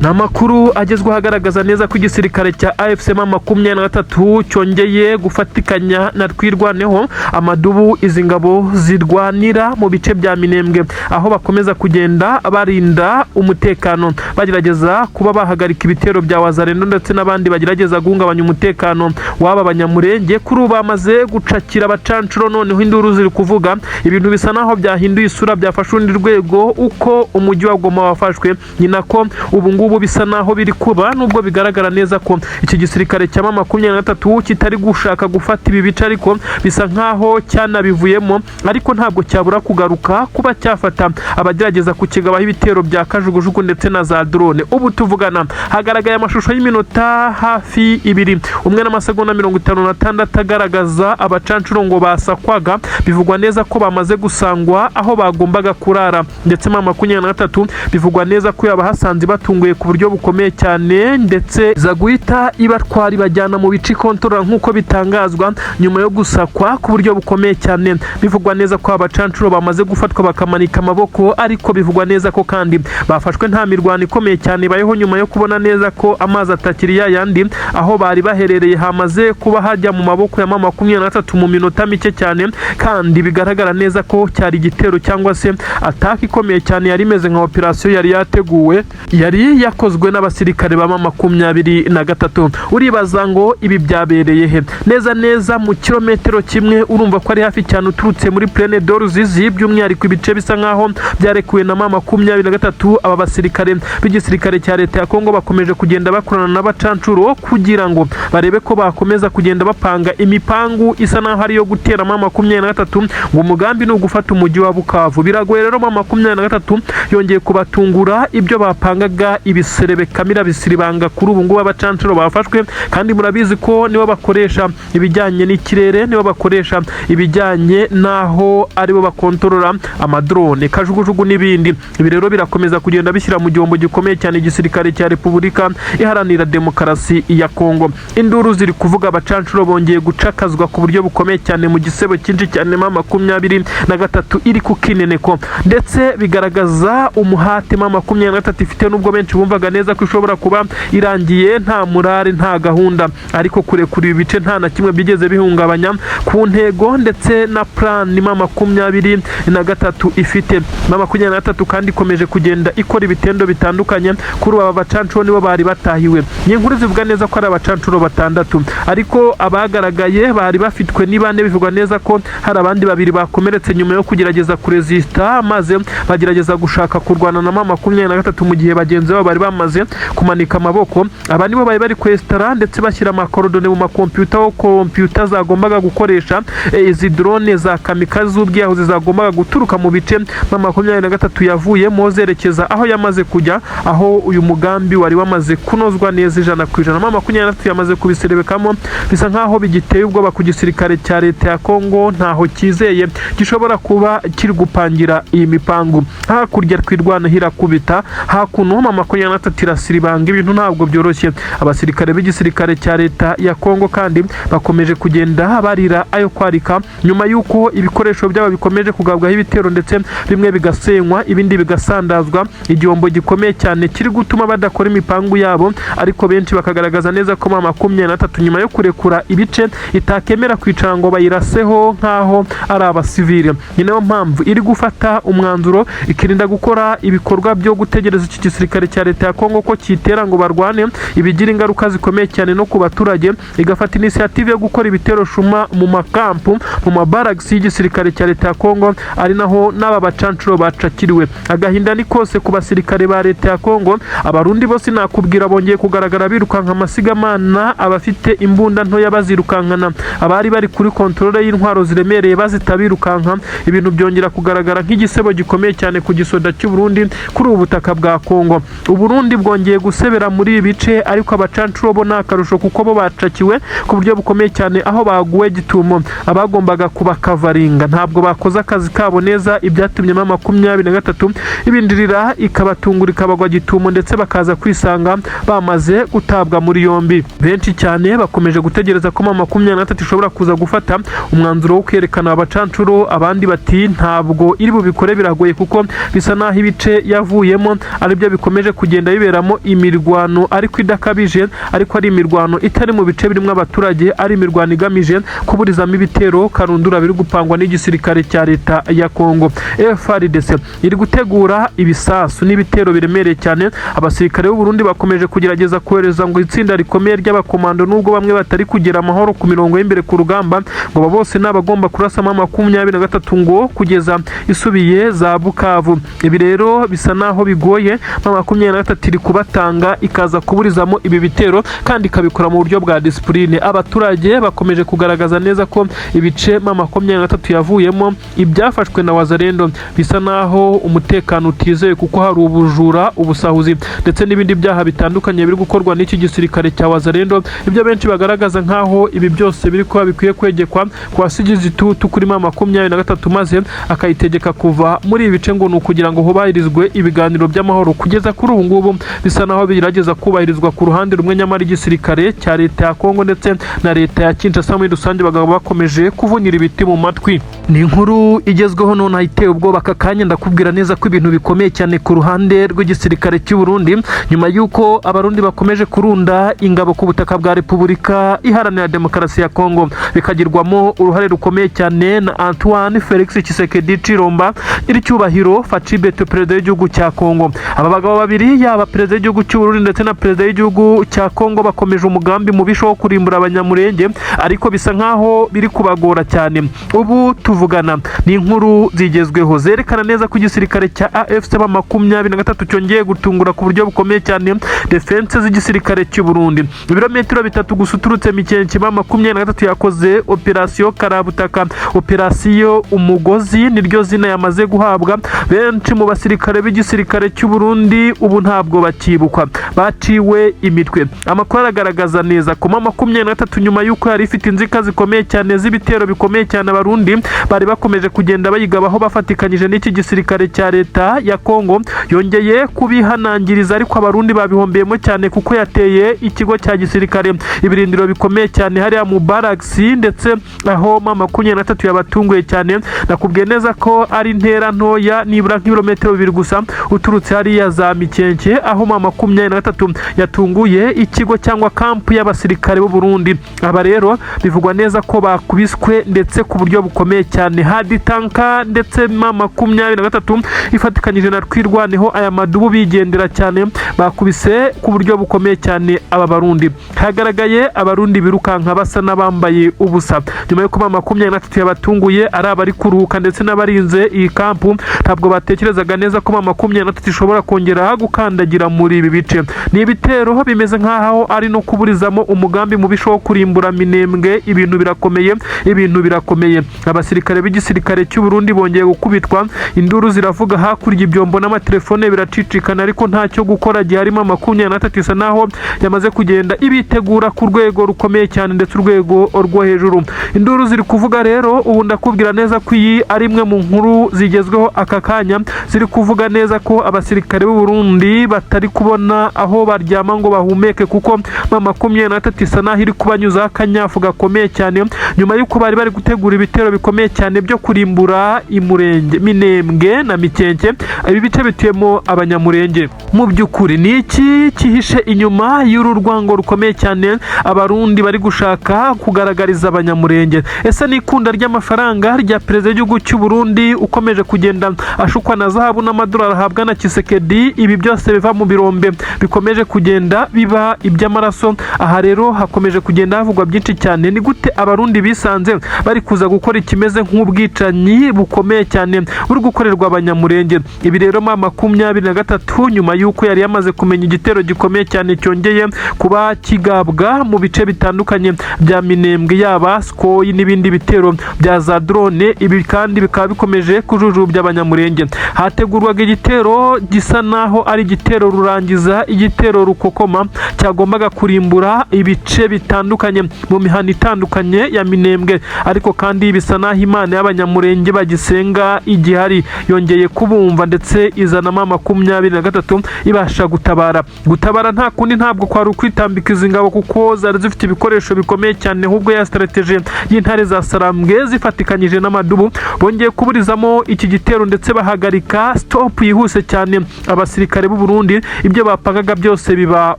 Ni amakuru agezweho agaragaza neza ko igisirikare cya AFC M23 cyongeye gufatikanya na Twirwaneho amadubu. Izi ngabo zirwanira mu bice bya Minembwe, aho bakomeza kugenda barinda umutekano, bagerageza kuba bahagarika ibitero bya Wazalendo ndetse n'abandi bagerageza guhungabanya umutekano w'aba Banyamurenge. Kuri ubu bamaze gucakira abacancuro, noneho induru ziri kuvuga. Ibintu bisa naho byahinduye isura, byafashe urundi rwego. Uko umujyi wa Goma wafashwe, ni nako ubu ngubu bisa naho biri kuba, nubwo bigaragara neza ko iki gisirikare cya M23 kitari gushaka gufata ibi bice, ariko bisa nkaho cyanabivuyemo, ariko ntabwo cyabura kugaruka kuba cyafata abagerageza kukigabaho ibitero bya kajugujugu ndetse na za drone. Ubu tuvugana hagaragaye amashusho y'iminota hafi 2 umwe n'amasegonda 56 agaragaza abacancuro ngo basakwaga. Bivugwa neza ko bamaze gusangwa aho bagombaga kurara, ndetse M23 bivugwa neza ko yabahasanze batunguye ku buryo bukomeye cyane, ndetse iza guhita ibatwara ibajyana mu bice ikontorora, nk'uko bitangazwa nyuma yo gusakwa ku buryo bukomeye cyane. Bivugwa neza ko abacancuro bamaze gufatwa bakamanika amaboko, ariko bivugwa neza ko kandi bafashwe nta mirwano ikomeye cyane ibayeho, nyuma yo kubona neza ko amazi atakiri ya yandi, aho bari baherereye hamaze kuba hajya mu maboko ya M23 mu minota mike cyane. Kandi bigaragara neza ko cyari igitero cyangwa se attaque ikomeye cyane, yari imeze nka operasiyo yari yateguwe, yari yakozwe n'abasirikare ba M23. Uribaza ngo ibi byabereye he? Neza neza mu kilometero 1, urumva ko ari hafi cyane uturutse muri Plaine de Ruzizi, by'umwihariko ibice bisa nkaho byarekuwe na M23. Aba basirikare b'igisirikare cya leta ya Kongo bakomeje kugenda bakorana n'abacancuro kugira ngo barebe ko bakomeza kugenda bapanga imipangu isa naho ari iyo gutera M23, ngo umugambi ni ugufata umujyi wa Bukavu. Biragoye rero, M23 yongeye kubatungura, ibyo bapangaga ibiserebe kamira bisiribanga. Kuri ubu ngubu abacancuro bafashwe, kandi murabizi ko nibo bakoresha ibijyanye n'ikirere, nibo bakoresha ibijyanye n'aho aribo bakontorora amadrone, kajugujugu n'ibindi. Ibi rero birakomeza kugenda bishyira mu gihombo gikomeye cyane igisirikare cya Repubulika Iharanira Demokarasi ya Kongo. Induru ziri kuvuga, abacancuro bongeye gucakazwa ku buryo bukomeye cyane mu gisebo cyinshi cyane. M23 iri ku kineneko, ndetse bigaragaza umuhate M23 ifite, nubwo benshi bumvaga neza ko ishobora kuba irangiye, nta murare, nta gahunda, ariko kurekura ibi bice nta na kimwe byigeze bihungabanya ku ntego ndetse na plan M23 ifite. M23 kandi ikomeje kugenda ikora ibitendo bitandukanye. Kuri ubu aba bacancuro nibo bari batahiwe. Ni inkuru zivuga neza ko ari abacancuro batandatu, ariko abagaragaye bari bafitwe ni bane. Bivugwa neza ko hari abandi babiri bakomeretse nyuma yo kugerageza kurezisita, maze bagerageza gushaka kurwana na M23 mu gihe bagenzi babo bari bamaze kumanika amaboko. Aba nibo bari bari kwesitara ndetse bashyira amakorodone mu makompiyuta, aho kompiyuta zagombaga gukoresha izi drone za kamikazi z'ubwiyahuzi zagombaga guturuka mu bice M23 yavuyemo zerekeza aho yamaze kujya, aho uyu mugambi wari wamaze kunozwa neza 100%. M23 yamaze kubiserebekamo, bisa nkaho bigiteye ubwoba ku gisirikare cya leta ya Kongo, ntaho cyizeye gishobora kuba kiri gupangira iyi mipangu. Hakurya Twirwaneho irakubita, hakuno M23 irasiribanga. Ibintu ntabwo byoroshye. Abasirikare b'igisirikare cya leta ya Kongo kandi bakomeje kugenda barira ayo kwarika nyuma y'uko ibikoresho byabo bikomeje kugabwaho ibitero, ndetse bimwe bigasenywa, ibindi bigasandazwa, igihombo gikomeye cyane kiri gutuma badakora imipangu yabo. Ariko benshi bakagaragaza neza ko M23 nyuma yo kurekura ibice itakemera kwicara ngo bayiraseho nk'aho ari abasivile. Ni nayo mpamvu iri gufata umwanzuro ikirinda gukora ibikorwa byo gutegereza iki gisirikare cya leta ya Kongo ko kitera ngo barwane, ibigira ingaruka zikomeye cyane no ku baturage, igafata initiative yo gukora ibitero shuma mu makampu, mu mabaragisi y'igisirikare cya leta ya Kongo, ari naho n'aba bacancuro bacakiriwe. Agahinda ni kose ku basirikare ba leta ya Kongo. Abarundi bose nakubwira bongeye kugaragara birukanka amasigamana, abafite imbunda ntoya bazirukankana, abari bari kuri contrôle y'intwaro ziremereye bazita birukanka. Ibintu byongera kugaragara nk'igisebo gikomeye cyane ku gisoda cy'u Burundi kuri ubu butaka bwa Kongo. Uburundi bwongeye gusebera muri ibi bice, ariko abacancuro bo ni akarusho kuko bo bacakiwe ku buryo bukomeye cyane, aho baguwe gitumo. Abagombaga kubakavaringa ntabwo bakoze akazi kabo neza, ibyatumye M23 ibindirira ikabatungura, ikabagwa gitumo, ndetse bakaza kwisanga bamaze gutabwa muri yombi. Benshi cyane bakomeje gutegereza ko M23 ishobora kuza gufata umwanzuro wo kwerekana abacancuro, abandi bati ntabwo iri bubikore, biragoye, kuko bisa naho ibice yavuyemo aribyo bikomeje kugenda. kugenda biberamo imirwano ariko idakabije, ariko ari imirwano itari mu bice birimo abaturage, ari imirwano igamije kuburizamo ibitero karundura biri gupangwa n'igisirikare cya leta ya Kongo. FARDC iri gutegura ibisasu n'ibitero biremereye cyane. Abasirikare b'u Burundi bakomeje kugerageza kohereza ngo itsinda rikomeye ry'abakomando, nubwo bamwe batari kugera amahoro ku mirongo y'imbere ku rugamba, ngo aba bose ni abagomba kurasamo 23 ngo kugeza isubiye za Bukavu. Ibi rero bisa naho bigoye. M23 iri kubatanga ikaza kuburizamo ibi bitero kandi ikabikora mu buryo bwa discipline. Abaturage bakomeje kugaragaza neza ko ibice M23 yavuyemo, ibyafashwe na Wazalendo, bisa naho umutekano utizewe, kuko hari ubujura, ubusahuzi ndetse n'ibindi byaha bitandukanye biri gukorwa n'iki gisirikare cya Wazalendo. Ibyo benshi bagaragaza nkaho ibi byose biri kuba bikwiye kwegekwa ku wasigize itutu kuri M23, maze akayitegeka kuva muri ibi bice, ngo ni ukugira ngo hubahirizwe ibiganiro by'amahoro. Kugeza kuri ubu ngubu bisa naho bigerageza kubahirizwa ku ruhande rumwe, nyamara igisirikare cya leta ya Kongo ndetse na leta ya Kinshasa muri rusange bakaba bakomeje kuvunira ibiti mu matwi. Ni inkuru igezweho none iteye ubwoba aka kanya. Ndakubwira neza ko ibintu bikomeye cyane ku ruhande rw'igisirikare cy'u Burundi, nyuma y'uko Abarundi bakomeje kurunda ingabo ku butaka bwa Repubulika Iharanira Demokarasi ya Kongo, bikagirwamo uruhare rukomeye cyane na Antoine Felix Tshisekedi Tshilombo, nyiricyubahiro Fatshi Beto, perezida w'igihugu cya Kongo. Aba bagabo babiri, yaba perezida w'igihugu cy'u Burundi ndetse na perezida w'igihugu cya Kongo, bakomeje umugambi mubisha wo kurimbura Abanyamurenge, ariko bisa nkaho biri kubagora cyane. Ubu tuvugana ni inkuru zigezweho zerekana neza ko igisirikare cya AFC M23 cyongeye gutungura ku buryo bukomeye cyane défense z'igisirikare cy'u Burundi. Ibirometero 3 gusa uturutse Mikenke, M23 yakoze operasiyo karabutaka, operasiyo Umugozi niryo zina yamaze guhabwa. Benshi mu basirikare b'igisirikare cy'u Burundi ubu ntabwo bakibukwa, baciwe imitwe. Amakuru aragaragaza neza ko M23, nyuma y'uko yari ifite inzika zikomeye cyane z'ibitero bikomeye cyane Abarundi bari bakomeje kugenda bayigabaho bafatikanyije n'iki gisirikare cya leta ya Kongo, yongeye kubihanangiriza, ariko Abarundi babihombeyemo cyane kuko yateye ikigo cya gisirikare, ibirindiro bikomeye cyane hariya mu barracks, ndetse aho M23 yabatunguye cyane. Nakubwiye neza ko ari intera ntoya, nibura nk'ibirometero 2 gusa uturutse hariya za Mikenke, aho M23 yatunguye ikigo cyangwa kampu y'abasirikare b'u Burundi. Aba rero bivugwa neza ko bakubiswe ndetse ku buryo bukomeye cyane, hadi tanka ndetse M23 ifatikanyije na Twirwaneho, aya madubu bigendera cyane, bakubise ku buryo bukomeye cyane aba Barundi. Hagaragaye Abarundi birukanka basa n'abambaye ubusa nyuma y'uko M23 yabatunguye. Ari abari kuruhuka ndetse n'abarinze iyi kampu ntabwo batekerezaga neza ko M23 ishobora kongera gukandagira muri ibi bice. Ni ibitero bimeze nk'aho ari no kuburizamo umugambi mubisha wo kurimbura Minembwe. Ibintu birakomeye, ibintu birakomeye. Abasirikare b'igisirikare cy'u Burundi bongeye gukubitwa, induru ziravuga hakurya, ibyombo n'amatelefone biracicikana, ariko ntacyo gukora giharimo. 23 isa naho yamaze kugenda ibitegura ku rwego rukomeye cyane ndetse urwego rwo hejuru. Induru ziri kuvuga rero. Ubu ndakubwira neza ko iyi ari imwe mu nkuru zigezweho aka kanya, ziri kuvuga neza ko abasirikare b'u Burundi batari kubona aho baryama ngo bahumeke, kuko M23 isa naho iri kubanyuzaho akanyafu gakomeye cyane, nyuma y'uko bari bari gutegura ibitero bikomeye cyane byo kurimbura Imurenge, Minembwe na Mikenke, ibi bice bituyemo Abanyamurenge. Mu by'ukuri ni iki cyihishe inyuma y'uru rwango rukomeye cyane Abarundi bari gushaka kugaragariza Abanyamurenge? Ese ni ikunda ry'amafaranga rya perezida w'igihugu cy'u Burundi ukomeje kugenda ashukwa na zahabu n'amadolari ahabwa na Tshisekedi, ibi byose biva mu birombe bikomeje kugenda biba iby'amaraso? Aha rero hakomeje kugenda havugwa byinshi cyane. Ni gute Abarundi bisanze bari kuza gukora ikimeze nk'ubwicanyi bukomeye cyane buri gukorerwa Abanyamurenge? Ibi rero M23, nyuma y'uko yari yamaze kumenya igitero gikomeye cyane cyongeye kuba kigabwa mu bice bitandukanye bya Minembwe, yaba Sukhoi n'ibindi bitero bya za drone, ibi kandi bikaba bikomeje kujujubya Abanyamurenge, hategurwaga igitero gisa naho ari igitero rurangiza, igitero rukokoma cyagombaga kurimbura ibice bitandukanye mu mihanda itandukanye ya Minembwe. Ariko kandi bisa naho Imana y'Abanyamurenge bagisenga igihari, yongeye kubumva ndetse izanamo 23 ibasha gutabara. Gutabara nta kundi, ntabwo kwari ukwitambika izi ngabo kuko zari zifite ibikoresho bikomeye cyane, ahubwo ya stratégie y'intare za Sarambwe zifatikanyije n'amadubu bongeye kuburizamo iki gitero ndetse bahagarika stop yihuse cyane abasirikare b'u Burundi. Burundi, ibyo bapangaga byose biba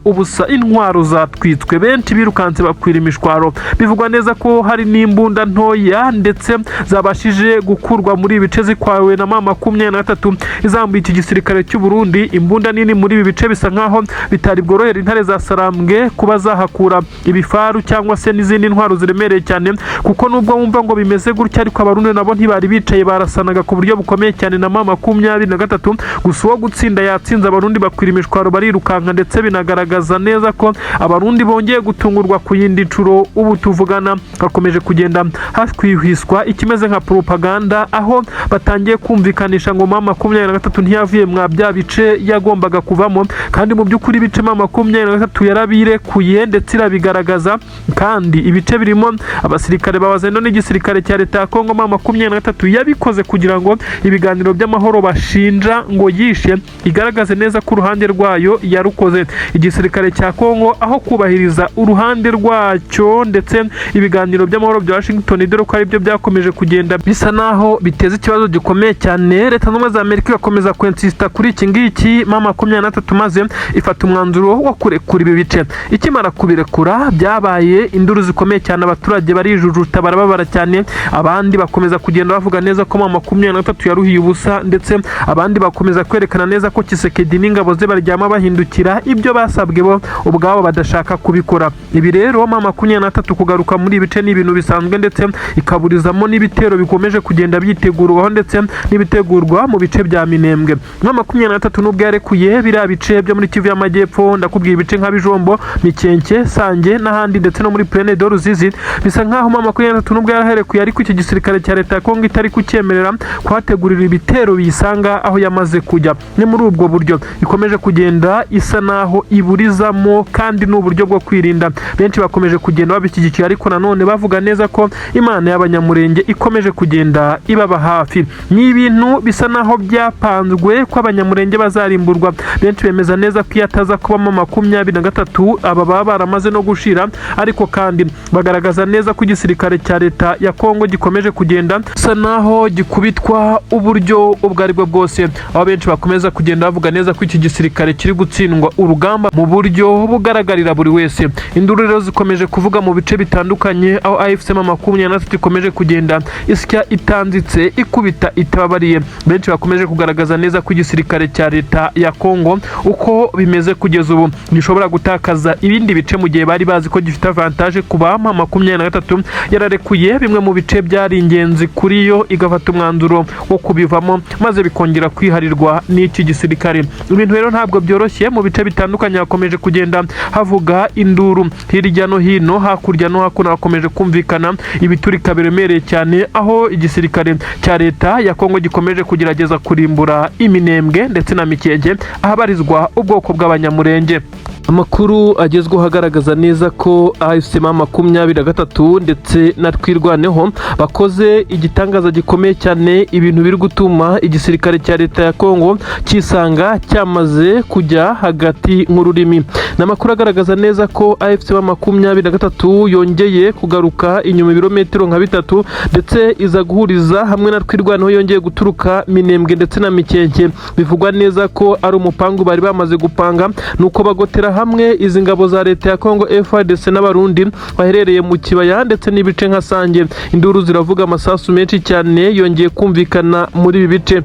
ubusa. Intwaro zatwitswe, benshi birukanse bakwira imishwaro. Bivugwa neza ko hari n'imbunda ntoya ndetse zabashije gukurwa muri ibi bice zikwawe na M23 izambuye iki gisirikare cy'u Burundi. Imbunda nini muri ibi bice bisa nkaho bitari bworohera intare za Sarambwe kuba zahakura ibifaru cyangwa se n'izindi ntwaro ziremereye cyane, kuko nubwo wumva ngo bimeze gutya, ariko Abarundi nabo ntibari bicaye, barasanaga ku buryo bukomeye cyane na M23. Gusa uwo gutsinda yatsinze, Abarundi bakwira imishwaro barirukanka, ndetse binagaragaza neza ko Abarundi bongeye gutungurwa ku yindi nshuro. Ubu tuvugana hakomeje kugenda hakwihwiswa ikimeze nka propaganda, aho batangiye kumvikanisha ngo M23 ntiyavuye mwa bya bice yagombaga kuvamo, kandi mu by'ukuri ibice M23 yarabirekuye ndetse irabigaragaza, kandi ibice birimo abasirikare ba Wazalendo n'igisirikare cya leta ya Kongo. M23 yabikoze kugira ngo ibiganiro by'amahoro bashinja ngo yishe igaragaze neza ko uruhande rwayo yarukoze. Igisirikare cya Kongo, aho kubahiriza uruhande rwacyo ndetse ibiganiro by'amahoro bya Washington, dore ko aribyo byakomeje kugenda bisa naho biteza ikibazo gikomeye cyane, Leta Zunze Ubumwe za Amerika igakomeza kwensisita kuri iki ngiki, M23 maze ifata umwanzuro wo kurekura ibi bice. Ikimara kubirekura, byabaye induru zikomeye cyane, abaturage barijujuta, barababara cyane. Abandi bakomeza kugenda bavuga neza ko M23 yaruhiye ubusa, ndetse abandi bakomeza kwerekana neza ko Tshisekedi n'ingabo ze baryama bahindukira, ibyo basabwe bo ubwabo badashaka kubikora. Ibi rero, M23 kugaruka muri ibi bice ni ibintu bisanzwe, ndetse ikaburizamo n'ibitero bikomeje kugenda byitegurwaho ndetse n'ibitegurwa mu bice bya Minembwe. M23 nubwo yarekuye biriya bice byo muri Kivu y'Amajyepfo, ndakubwira ibice nka Bijombo, Mikenke, Sange n'ahandi, ndetse no muri Plaine de Ruzizi, bisa nkaho M23 nubwo yaraherekuye, ariko iki gisirikare cya leta ya Kongo itari kucyemerera kuhategurira ibitero biyisanga aho yamaze kujya. Ni muri ubwo buryo ikomeje kugenda isa naho iburizamo, kandi ni uburyo bwo kwirinda. Benshi bakomeje kugenda babishyigikiye, ariko nanone bavuga neza ko Imana y'Abanyamurenge ikomeje kugenda ibaba hafi. Ni ibintu bisa naho byapanzwe ko Abanyamurenge bazarimburwa. Benshi bemeza neza ko iyo ataza kubamo 23, aba baba baramaze no gushira. Ariko kandi bagaragaza neza ko igisirikare cya leta ya Kongo gikomeje kugenda bisa naho gikubitwa uburyo ubwo ari bwo bwose, aho benshi bakomeza kugenda bavuga neza ko iki gisirikare kiri gutsindwa urugamba mu buryo bugaragarira buri wese. Induru rero zikomeje kuvuga mu bice bitandukanye, aho AFC M23 ikomeje kugenda isya itanzitse, ikubita itababariye. Benshi bakomeje kugaragaza neza ko igisirikare cya leta ya Kongo uko bimeze kugeza ubu gishobora gutakaza ibindi bice, mu gihe bari bazi ko gifite avantage kuba M23 yararekuye bimwe mu bice byari ingenzi kuri yo, igafata umwanzuro wo kubivamo, maze bikongera kwiharirwa n'iki gisirikare. Ibintu rero ntabwo byoroshye. Mu bice bitandukanye hakomeje kugenda havuga induru hirya no hino, hakurya no hakuno hakomeje kumvikana ibiturika biremereye cyane, aho igisirikare cya leta ya Kongo gikomeje kugerageza kurimbura Iminembwe ndetse na Mikenke, ahabarizwa ubwoko bw'Abanyamurenge. Amakuru agezweho agaragaza neza ko AFC M23 ndetse na Twirwaneho bakoze igitangaza gikomeye cyane, ibintu biri gutuma igisirikare cya leta ya Kongo kisanga cyamaze kujya hagati nk'ururimi. Ni amakuru agaragaza neza ko AFC M23 yongeye kugaruka inyuma ibirometero nka 3, ndetse iza guhuriza hamwe na Twirwaneho yongeye guturuka Minembwe ndetse na Mikenke. Bivugwa neza ko ari umupangu bari bamaze gupanga, nuko bagotera hamwe izi ngabo za leta ya Kongo FARDC n'Abarundi baherereye mu kibaya ndetse n'ibice nka Sange. Induru ziravuga, amasasu menshi cyane yongeye kumvikana muri ibi bice.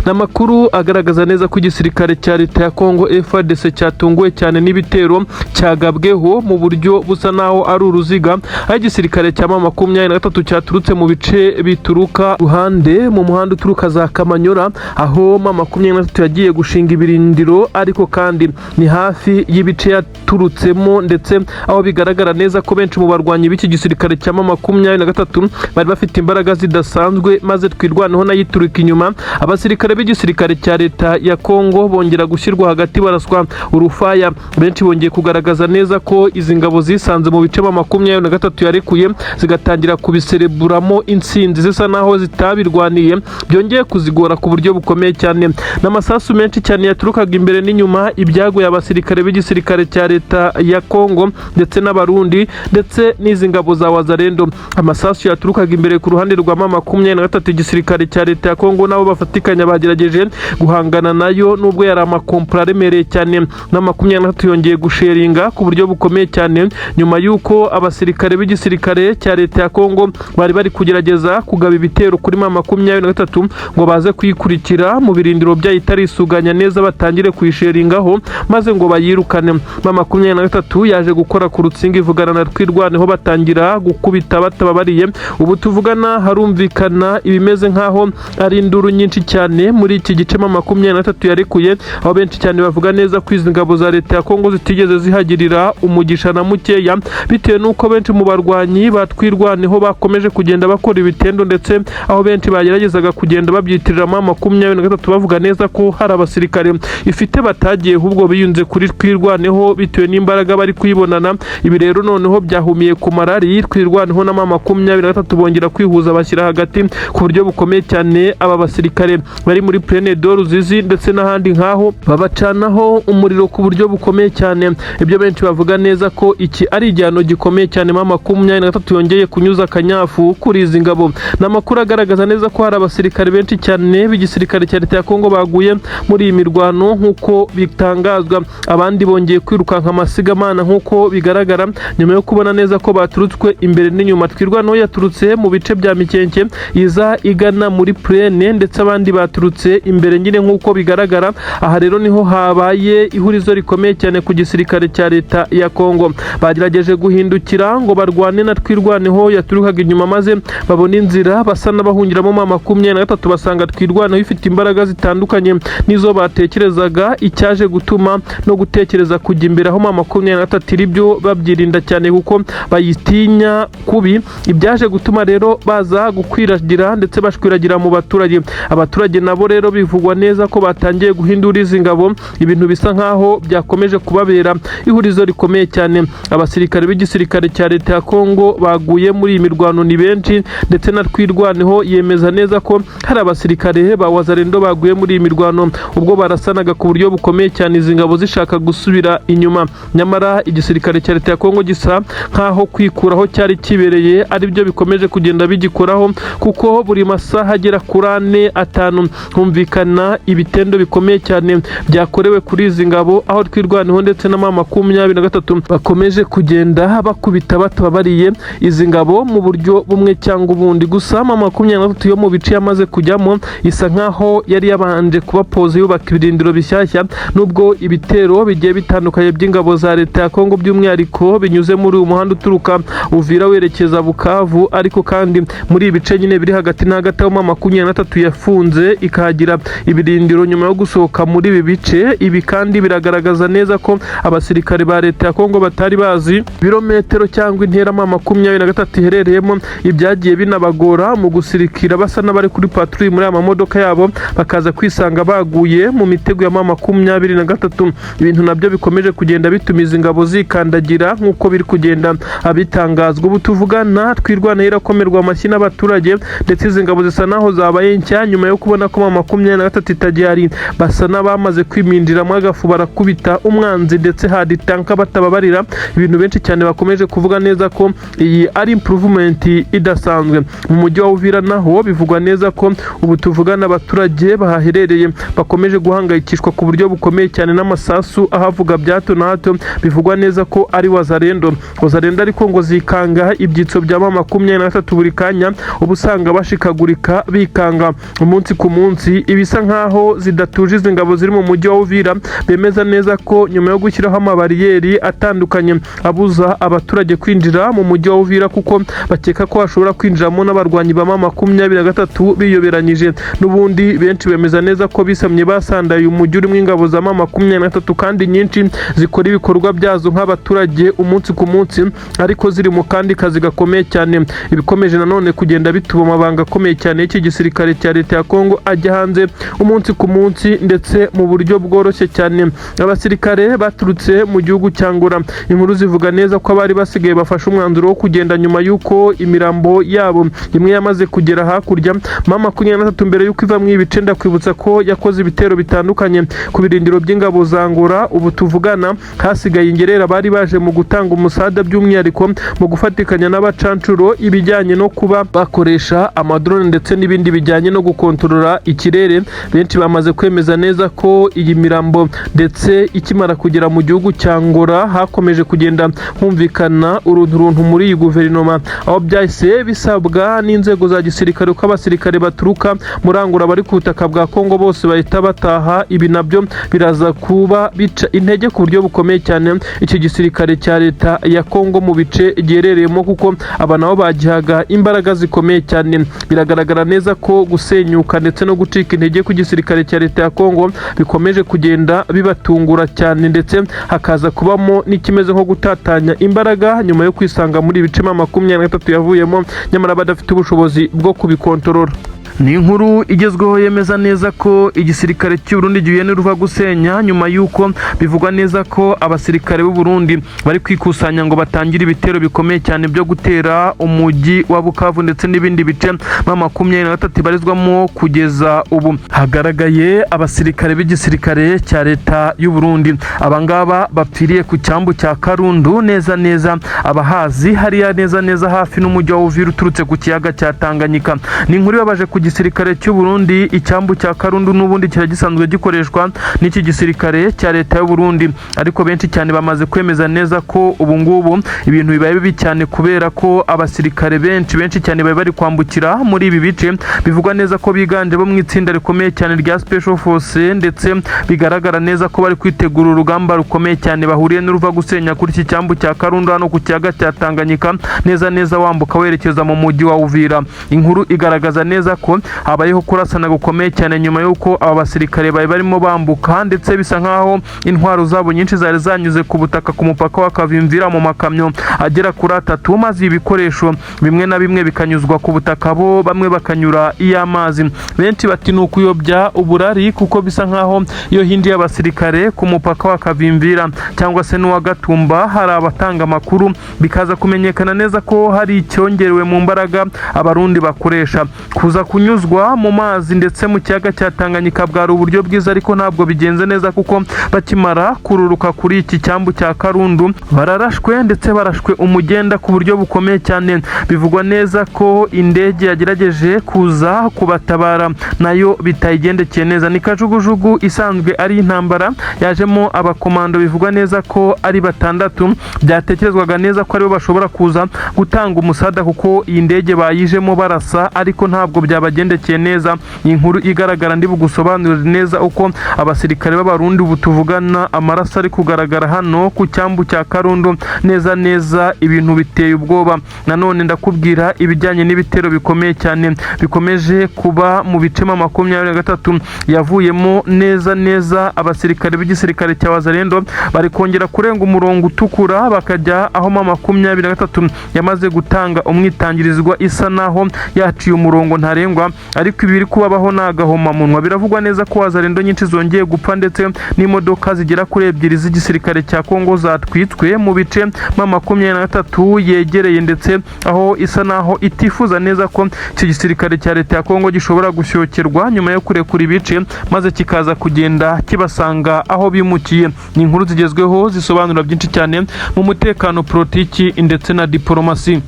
Ni amakuru agaragaza neza ko igisirikare cya leta ya Kongo FARDC cyatunguwe cyane n'ibitero cyagabweho mu buryo busa naho ari uruziga, aho igisirikare cya M23 cyaturutse mu bice bituruka ruhande mu muhanda uturuka za Kamanyora, aho M23 yagiye gushinga ibirindiro, ariko kandi ni hafi y'ibice yaturutsemo, ndetse aho bigaragara neza ko benshi mu barwanyi b'iki gisirikare cya M23 bari bafite imbaraga zidasanzwe, maze Twirwaneho nayo ituruka inyuma. Abasirikare b'igisirikare cya leta ya Kongo bongera gushyirwa hagati, baraswa urufaya. Benshi bongeye kugaragaza neza ko izi ngabo zisanze mu bice M23 yarekuye, zigatangira kubisereburamo intsinzi zisa naho zitabirwaniye, byongeye kuzigora ku buryo bukomeye cyane. N'amasasu menshi cyane yaturukaga imbere n'inyuma, ibyagoye abasirikare b'igisirikare. gisirikare cya leta ya Kongo ndetse n'Abarundi ndetse n'izi ngabo za Wazalendo. Amasasu yaturukaga imbere ku ruhande rwa M23, igisirikare cya leta ya Kongo nabo bafatikanya bagerageje guhangana nayo, nubwo yari amakompura aremereye cyane. Na 23 yongeye gusheringa ku buryo bukomeye cyane nyuma y'uko abasirikare b'igisirikare cya leta ya Kongo bari bari kugerageza kugaba ibitero kuri M23 ngo baze kuyikurikira mu birindiro byayo itarisuganya neza, batangire kuyisheringaho maze ngo bayirukane. M23 yaje gukora ku rutsinga, ivugana na Twirwaneho, batangira gukubita batababariye. Ubu tuvugana harumvikana ibimeze nk'aho ari induru nyinshi cyane muri iki gice M23 yarekuye, aho benshi cyane bavuga neza ko izi ngabo za leta ya Kongo zitigeze zihagirira umugisha na mukeya, bitewe n'uko benshi mu barwanyi batwirwaneho bakomeje kugenda bakora ibitendo, ndetse aho benshi bageragezaga kugenda babyitirira M23, bavuga neza ko hari abasirikare ifite batagiye, ahubwo biyunze kuri Twirwaneho bitewe n'imbaraga bari kuyibonana. Ibi rero noneho byahumiye ku marari. Twirwaneho na M23 bongera kwihuza, bashyira hagati ku buryo bukomeye cyane aba basirikare bari muri Plaine de Ruzizi ndetse n'ahandi nk'aho, babacanaho umuriro ku buryo bukomeye cyane. Ibyo benshi bavuga neza ko iki ari igihano gikomeye cyane M23 yongeye kunyuza akanyafu kuri izi ngabo. Ni amakuru agaragaza neza ko hari abasirikare benshi cyane b'igisirikare cya leta ya Kongo baguye muri iyi mirwano nk'uko bitangazwa. Abandi bongeye kwirukanka amasigamana nk'uko bigaragara, nyuma yo kubona neza ko baturutswe imbere n'inyuma. Twirwaneho yaturutse mu bice bya Mikenke iza igana muri Plaine, ndetse abandi baturutse imbere nyine nk'uko bigaragara. Aha rero niho habaye ihurizo rikomeye cyane ku gisirikare cya leta ya Kongo. Bagerageje guhindukira ngo barwane na Twirwaneho yaturukaga inyuma, maze babona inzira basa n'abahungiramo M23, basanga Twirwaneho ifite imbaraga zitandukanye n'izo batekerezaga, icyaje gutuma no gutekereza kujya imbere aho M23 iri byo babyirinda cyane kuko bayitinya kubi. Ibyaje gutuma rero baza gukwiragira ndetse bashwiragira mu baturage. Abaturage nabo rero bivugwa neza ko batangiye guhindura izi ngabo, ibintu bisa nkaho byakomeje kubabera ihurizo rikomeye cyane. Abasirikare b'igisirikare cya leta ya Kongo baguye muri iyi mirwano ni benshi, ndetse na Twirwaneho yemeza neza ko hari abasirikare ba Wazalendo baguye muri iyi mirwano ubwo barasanaga ku buryo bukomeye cyane izi ngabo zishaka gusubira inyuma. Nyamara igisirikare cya leta ya Kongo gisa nkaho kwikuraho cyari kibereye aribyo bikomeje kugenda bigikoraho, kuko buri masaha agera kuri 4, 5 humvikana ibitendo bikomeye cyane byakorewe kuri izi ngabo, aho Twirwaneho ndetse na M23 bakomeje kugenda bakubita batababariye izi ngabo mu buryo bumwe cyangwa ubundi. Gusa M23 yo mu bice yamaze kujyamo isa nkaho yari yabanje kuba poze, yubaka ibirindiro bishyashya, nubwo ibitero bigiye bitandukanye by'ingabo za leta ya Kongo by'umwihariko binyuze muri uyu muhanda uturuka Uvira werekeza Bukavu. Ariko kandi muri ibi bice nyine biri hagati na hagati aho M23 yafunze ikahagira ibirindiro nyuma yo gusohoka muri ibi bice. Ibi kandi biragaragaza neza ko abasirikare ba leta ya Kongo batari bazi ibirometero cyangwa intera M23 iherereyemo, ibyagiye binabagora mu gusirikira basa n'abari kuri patrouille muri aya mamodoka yabo, bakaza kwisanga baguye mu mitego ya M23. Ibintu nabyo bikomeje kugenda bituma izi ngabo zikandagira nk'uko biri kugenda abitangazwa. Ubu tuvugana Twirwaneho irakomerwa amashyi n'abaturage, ndetse izi ngabo zisa naho zabaye nshya nyuma yo kubona ko M23 itagihari. Basa n'abamaze kwiminjiramo agafu, barakubita umwanzi ndetse haditanka batababarira. Ibintu benshi cyane bakomeje kuvuga neza ko iyi ari improvement idasanzwe. Mu mujyi wa Uvira naho bivugwa neza ko ubu tuvugana abaturage bahaherereye bakomeje guhangayikishwa ku buryo bukomeye cyane n'amasasu ahavuga bya hato na hato, bivugwa neza ko ari Wazalendo. Wazalendo ariko ngo zikanga ibyitso bya M23 buri kanya, uba usanga bashikagurika bikanga umunsi ku munsi, ibisa nkaho zidatuje izi ngabo ziri mu mujyi wa Uvira. Bemeza neza ko nyuma yo gushyiraho amabariyeri atandukanye abuza abaturage kwinjira mu mujyi wa Uvira, kuko bakeka ko hashobora kwinjiramo n'abarwanyi ba M23 biyoberanyije, n'ubundi benshi bemeza neza ko bisamye basandaye umujyi urimo ingabo za M23 kandi nyinshi zikora ibikorwa byazo nk'abaturage umunsi ku munsi, ariko ziri mu kandi kazi gakomeye cyane. Ibikomeje nanone kugenda bituba amabanga akomeye cyane y'iki gisirikare cya leta ya Kongo ajya hanze umunsi ku munsi ndetse mu buryo bworoshye cyane. Abasirikare baturutse mu gihugu cya Angola, inkuru zivuga neza ko abari basigaye bafashe umwanzuro wo kugenda nyuma y'uko imirambo yabo imwe yamaze kugera hakurya. M23 mbere y'uko iva mu ibice, ndakwibutsa ko yakoze ibitero bitandukanye ku birindiro by'ingabo za Angola. Ubu tuvugana tuvugana hasigaye ingerera bari baje mu gutanga umusada, by'umwihariko mu gufatikanya n'abacancuro ibijyanye no kuba bakoresha amadrone ndetse n'ibindi bijyanye no gukontorora ikirere. Benshi bamaze kwemeza neza ko iyi mirambo ndetse ikimara kugera mu gihugu cya Angola hakomeje kugenda humvikana urunturuntu muri iyi guverinoma, aho byahise bisabwa n'inzego za gisirikare ko abasirikare baturuka muri Angola bari ku butaka bwa Kongo bose bahita bataha. Ibi nabyo biraza kuba bica intege ku buryo bukomeye cyane iki gisirikare cya leta ya Kongo mu bice giherereyemo, kuko aba nabo bagihaga imbaraga zikomeye cyane. Biragaragara neza ko gusenyuka ndetse no gucika intege ku gisirikare cya leta ya Kongo bikomeje kugenda bibatungura cyane, ndetse hakaza kubamo n'ikimeze nko gutatanya imbaraga nyuma yo kwisanga muri ibice 23 yavuyemo, nyamara badafite ubushobozi bwo kubikontorora. Ni inkuru igezweho yemeza neza ko igisirikare cy'u Burundi gihuye n'uruva gusenya, nyuma y'uko bivugwa neza ko abasirikare b'u Burundi bari kwikusanya ngo batangire ibitero bikomeye cyane byo gutera umujyi wa Bukavu ndetse n'ibindi bice 23 ibarizwamo. Kugeza ubu hagaragaye abasirikare b'igisirikare cya leta y'u Burundi, abangaba bapfiriye ku cyambu cya Karundu neza neza, abahazi hariya neza neza hafi n'umujyi wa Uvira uturutse ku kiyaga cya Tanganyika. Ni inkuru ibabaje ku gisirikare cy'u Burundi. Icyambu cya Karundu n'ubundi kiba gisanzwe gikoreshwa n'iki gisirikare cya leta y'u Burundi, ariko benshi cyane bamaze kwemeza neza ko ubu ngubu ibintu bibaye bibi cyane, kubera ko abasirikare benshi benshi cyane bari bari kwambukira muri ibi bice, bivugwa neza ko biganje bo mu itsinda rikomeye cyane rya Special Force, ndetse bigaragara neza ko bari kwitegura urugamba rukomeye cyane bahuriye n'uruva gusenya kuri iki cyambu cya Karundu hano ku kiyaga cya Tanganyika, neza neza wambuka werekeza mu mujyi wa Uvira. Inkuru igaragaza neza ko habayeho kurasana gukomeye cyane nyuma y'uko aba basirikare bari barimo bambuka, ndetse bisa nkaho intwaro zabo nyinshi zari zanyuze ku butaka ku mupaka wa Kavimvira mu makamyo agera kuri atatu, maze ibikoresho bimwe na bimwe bikanyuzwa ku butaka, bo bamwe bakanyura iy'amazi. Benshi bati ni ukuyobya uburari, kuko bisa nkaho iyo hinjiye abasirikare ku mupaka wa Kavimvira cyangwa se n'uwa Gatumba hari abatanga amakuru, bikaza kumenyekana neza ko hari icyongerewe mu mbaraga abarundi bakoresha. Kuza kunyuzwa mu mazi ndetse mu kiyaga cya Tanganyika bwari uburyo bwiza, ariko ntabwo bigenze neza, kuko bakimara kururuka kuri iki cyambu cya Karundu bararashwe, ndetse barashwe umugenda ku buryo bukomeye cyane. Bivugwa neza ko indege yagerageje kuza kubatabara nayo bitayigendekeye neza. Ni kajugujugu isanzwe ari intambara yajemo abakomando, bivugwa neza ko ari batandatu, byatekerezwaga neza ko aribo bashobora kuza gutanga umusada, kuko iyi ndege bayijemo barasa, ariko ntabwo byabagendekeye neza. Iyi nkuru igaragara ndi bugusobanurire neza uko abasirikare b'abarundi ubu tuvugana amaraso ari kugaragara hano ku cyambu cya Karundu neza neza, ibintu biteye ubwoba. Nanone ndakubwira ibijyanye n'ibitero bikomeye cyane bikomeje kuba mu bice 23 yavuyemo neza neza. Abasirikare b'igisirikare cya Wazalendo bari kongera kurenga umurongo utukura bakajya aho 23 yamaze gutanga umwitangirizwa, isa naho yaciye umurongo ntarengwa, ariko ibiri kubabaho ni agahomamunwa. Biravugwa neza ko Wazalendo nyinshi zongeye gupfa, ndetse n'imodoka zigera kuri ebyiri z'igisirikare cya Kongo zatwitswe mu bice 23 yegereye, ndetse aho isa naho itifuza neza ko iki gisirikare cya leta ya Kongo gishobora gushyokерwa nyuma yo kurekura ibice, maze kikaza kugenda kibasanga aho bimukiye. Ni inkuru zigezweho zisobanura byinshi cyane mu mutekano, politiki ndetse na diporomasi.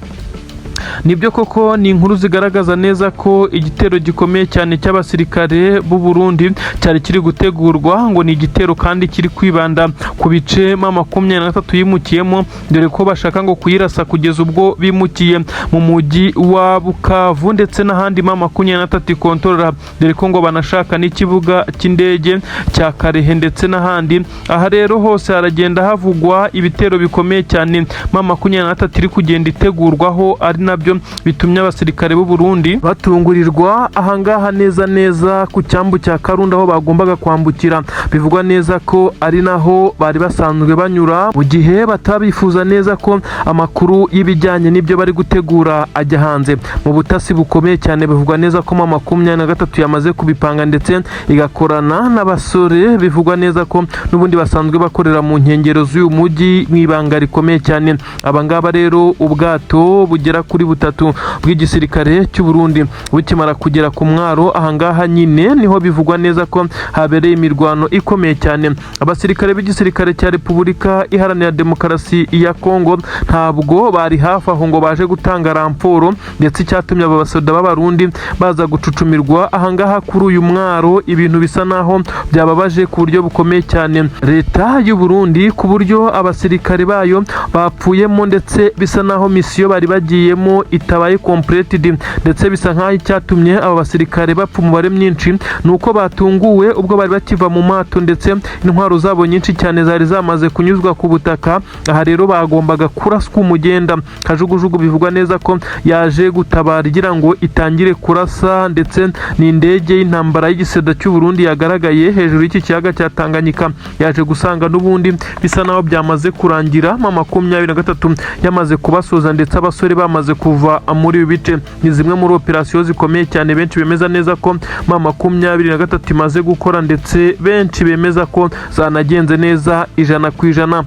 Nibyo koko, ni inkuru zigaragaza neza ko igitero gikomeye cyane cy'abasirikare b'u Burundi cyari kiri gutegurwa, ngo ni igitero kandi kiri kwibanda ku bice 23 yimukiyemo, dore ko bashaka ngo kuyirasa kugeza ubwo bimukiye mu mujyi wa Bukavu ndetse n'ahandi 23 ikontorora, dore ko ngo banashaka n'ikibuga cy'indege cya Karehe ndetse n'ahandi. Aha rero hose haragenda havugwa ibitero bikomeye cyane 23 iri kugenda itegurwaho, ari nabyo bitumye abasirikare b'u Burundi batungurirwa ahangaha neza neza ku cyambu cya Karunda aho bagombaga kwambukira. Bivugwa neza ko ari naho bari basanzwe banyura mu gihe batabifuza neza ko amakuru y'ibijyanye n'ibyo bari gutegura ajya hanze. Mu butasi bukomeye cyane, bivugwa neza ko 23 yamaze kubipanga, ndetse igakorana n'abasore bivugwa neza ko n'ubundi basanzwe bakorera mu nkengero z'uyu mujyi mu ibanga rikomeye cyane. Abangaba rero ubwato bugera kuri kuri butatu bw'igisirikare cy'u Burundi. Bukimara kugera ku mwaro, ahangaha nyine niho bivugwa neza ko habereye imirwano ikomeye cyane. Abasirikare b'igisirikare cya Repubulika Iharanira Demokarasi ya Kongo ntabwo bari hafi aho ngo baje gutanga renfort, ndetse icyatumye aba basoda b'Abarundi baza gucucumirwa ahangaha kuri uyu mwaro, ibintu bisa naho byababaje ku buryo bukomeye cyane leta y'u Burundi, ku buryo abasirikare bayo bapfuyemo, ndetse bisa naho mission bari bagiyemo itabaye completed. Ndetse bisa nkaho icyatumye aba basirikare bapfa umubare mwinshi ni uko batunguwe ubwo bari bakiva mu mato, ndetse intwaro zabo nyinshi cyane zari zamaze kunyuzwa ku butaka. Aha rero bagombaga kuraswa umugenda. Kajugujugu bivugwa neza ko yaje gutabara igira ngo itangire kurasa, ndetse ni indege y'intambara y'igiseda cy'u Burundi yagaragaye hejuru y'iki kiyaga cya Tanganyika, yaje gusanga n'ubundi bisa naho byamaze kurangira, M23 yamaze kubasoza, ndetse abasore bamaze kuva muri ibi bice. Ni zimwe muri operasiyo zikomeye cyane benshi bemeza neza ko M23 imaze gukora, ndetse benshi bemeza ko zanagenze neza 100%.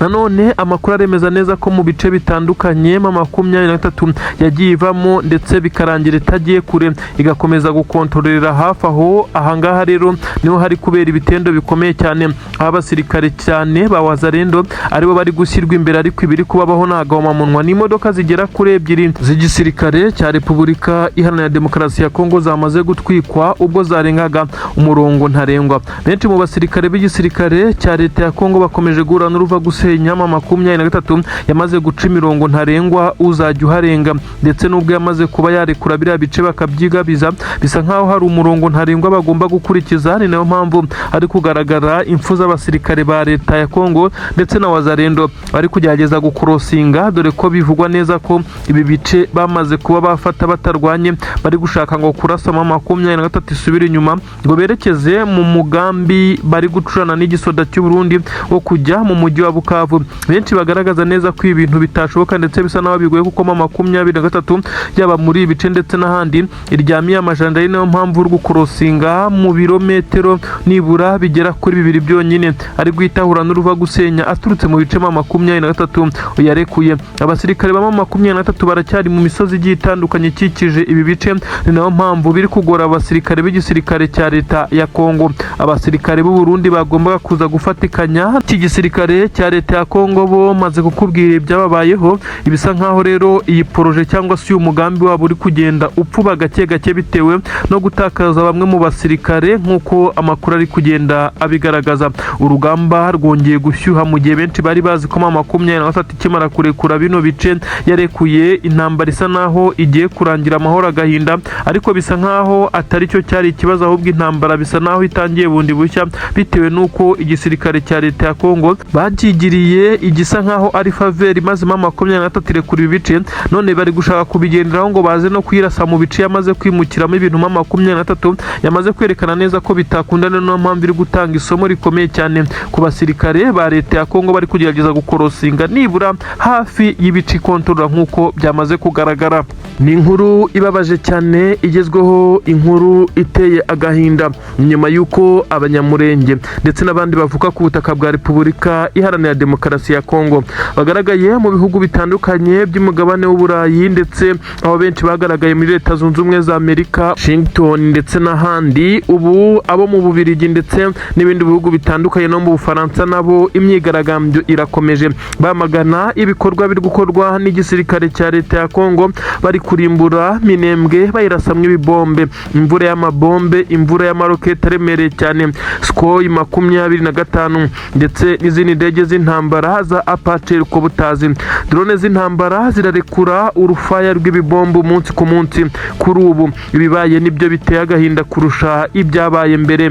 Nanone amakuru aremeza neza ko mu bice bitandukanye M23 yagiye ivamo, ndetse bikarangira itagiye kure, igakomeza gukontororera hafi aho. Ahangaha rero niho hari kubera ibitendo bikomeye cyane, aho abasirikare cyane ba Wazalendo aribo bari gushyirwa imbere, ariko ibiri kubabaho ni agahomamunwa. Ni imodoka zigera kuri ebyiri z'igisirikare cya Repubulika Iharanira Demokarasi ya Kongo zamaze gutwikwa ubwo zarengaga umurongo ntarengwa. Benshi mu basirikare b'igisirikare cya leta ya Kongo bakomeje guhura n'uruva gusenya. M23 yamaze guca imirongo ntarengwa, uzajya uharenga, ndetse n'ubwo yamaze kuba yarekura biriya bice bakabyigabiza, bisa nkaho hari umurongo ntarengwa bagomba gukurikiza. Ni nayo mpamvu hari kugaragara impfu z'abasirikare ba leta ya Kongo ndetse na Wazalendo bari kugerageza gukurosinga, dore ko bivugwa neza ko ibi bice bamaze kuba bafata batarwanye. Bari gushaka ngo kurasa M23 isubire inyuma, ngo berekeze mu mugambi bari gucurana n'igisoda cy'u Burundi wo kujya mu mujyi wa Bukavu. Benshi bagaragaza neza ko ibintu bitashoboka, ndetse bisa naho bigoye, kuko M23 yaba muri ibi bice ndetse n'ahandi iryamiye amajanja. Ari nayo mpamvu uri gukurosinga mu birometero nibura bigera kuri 2 byonyine ari guhita ahura n'uruva gusenya aturutse mu bice M23 yarekuye. Abasirikare ba M23 baracyari mu misozi igiye itandukanye ikikije ibi bice, ni nayo mpamvu biri kugora abasirikare b'igisirikare cya leta ya Kongo. Abasirikare b'u Burundi bagombaga kuza gufatikanya iki gisirikare cya leta ya Kongo bo maze kukubwira ibyababayeho. Ibisa nkaho rero iyi projet cyangwa se uyu mugambi wabo uri kugenda upfuba gake gake, bitewe no gutakaza bamwe mu basirikare, nk'uko amakuru ari kugenda abigaragaza. Urugamba rwongeye gushyuha mu gihe benshi bari bazi ko M23 ikimara kurekura bino bice yarekuye, intambara isa naho igiye kurangira, amahoro agahinda, ariko bisa nkaho atari cyo cyari ikibazo, ahubwo intambara bisa naho itangiye bundi bushya, bitewe n'uko igisirikare cya leta ya Kongo bakigiriye igisa nkaho ari faveur, maze M23 irekura ibi bice. None bari gushaka kubigenderaho ngo baze no kuyirasa mu bice yamaze kwimukiramo, ibintu M23 yamaze kwerekana neza ko bitakunda. Niyo mpamvu iri gutanga isomo rikomeye cyane ku basirikare ba leta ya Kongo bari kugerageza gukorosinga nibura hafi y'ibice ikontorora, nk'uko byamaze kugaragara. Ni inkuru ibabaje cyane igezweho, inkuru iteye agahinda, nyuma y'uko Abanyamurenge ndetse n'abandi bavuka ku butaka bwa Repubulika Iharanira Demokarasi ya Kongo bagaragaye mu bihugu bitandukanye by'umugabane w'Uburayi, ndetse aho benshi bagaragaye muri Leta Zunze Ubumwe za Amerika, Washington ndetse n'ahandi, ubu abo mu Bubirigi ndetse n'ibindi bihugu bitandukanye no mu Bufaransa nabo imyigaragambyo irakomeje, bamagana ibikorwa biri gukorwa n'igisirikare cya leta ya Kongo. Bari kurimbura Minembwe bayirasamwo ibibombe, imvura y'amabombe, imvura y'amaroketi aremereye cyane, Sukhoi 25 ndetse n'izindi ndege z'intambara za Apache helicopters, drone z'intambara zirarekura urufaya rw'ibibombe umunsi ku munsi. Kuri ubu ibibaye nibyo biteye agahinda kurusha ibyabaye mbere.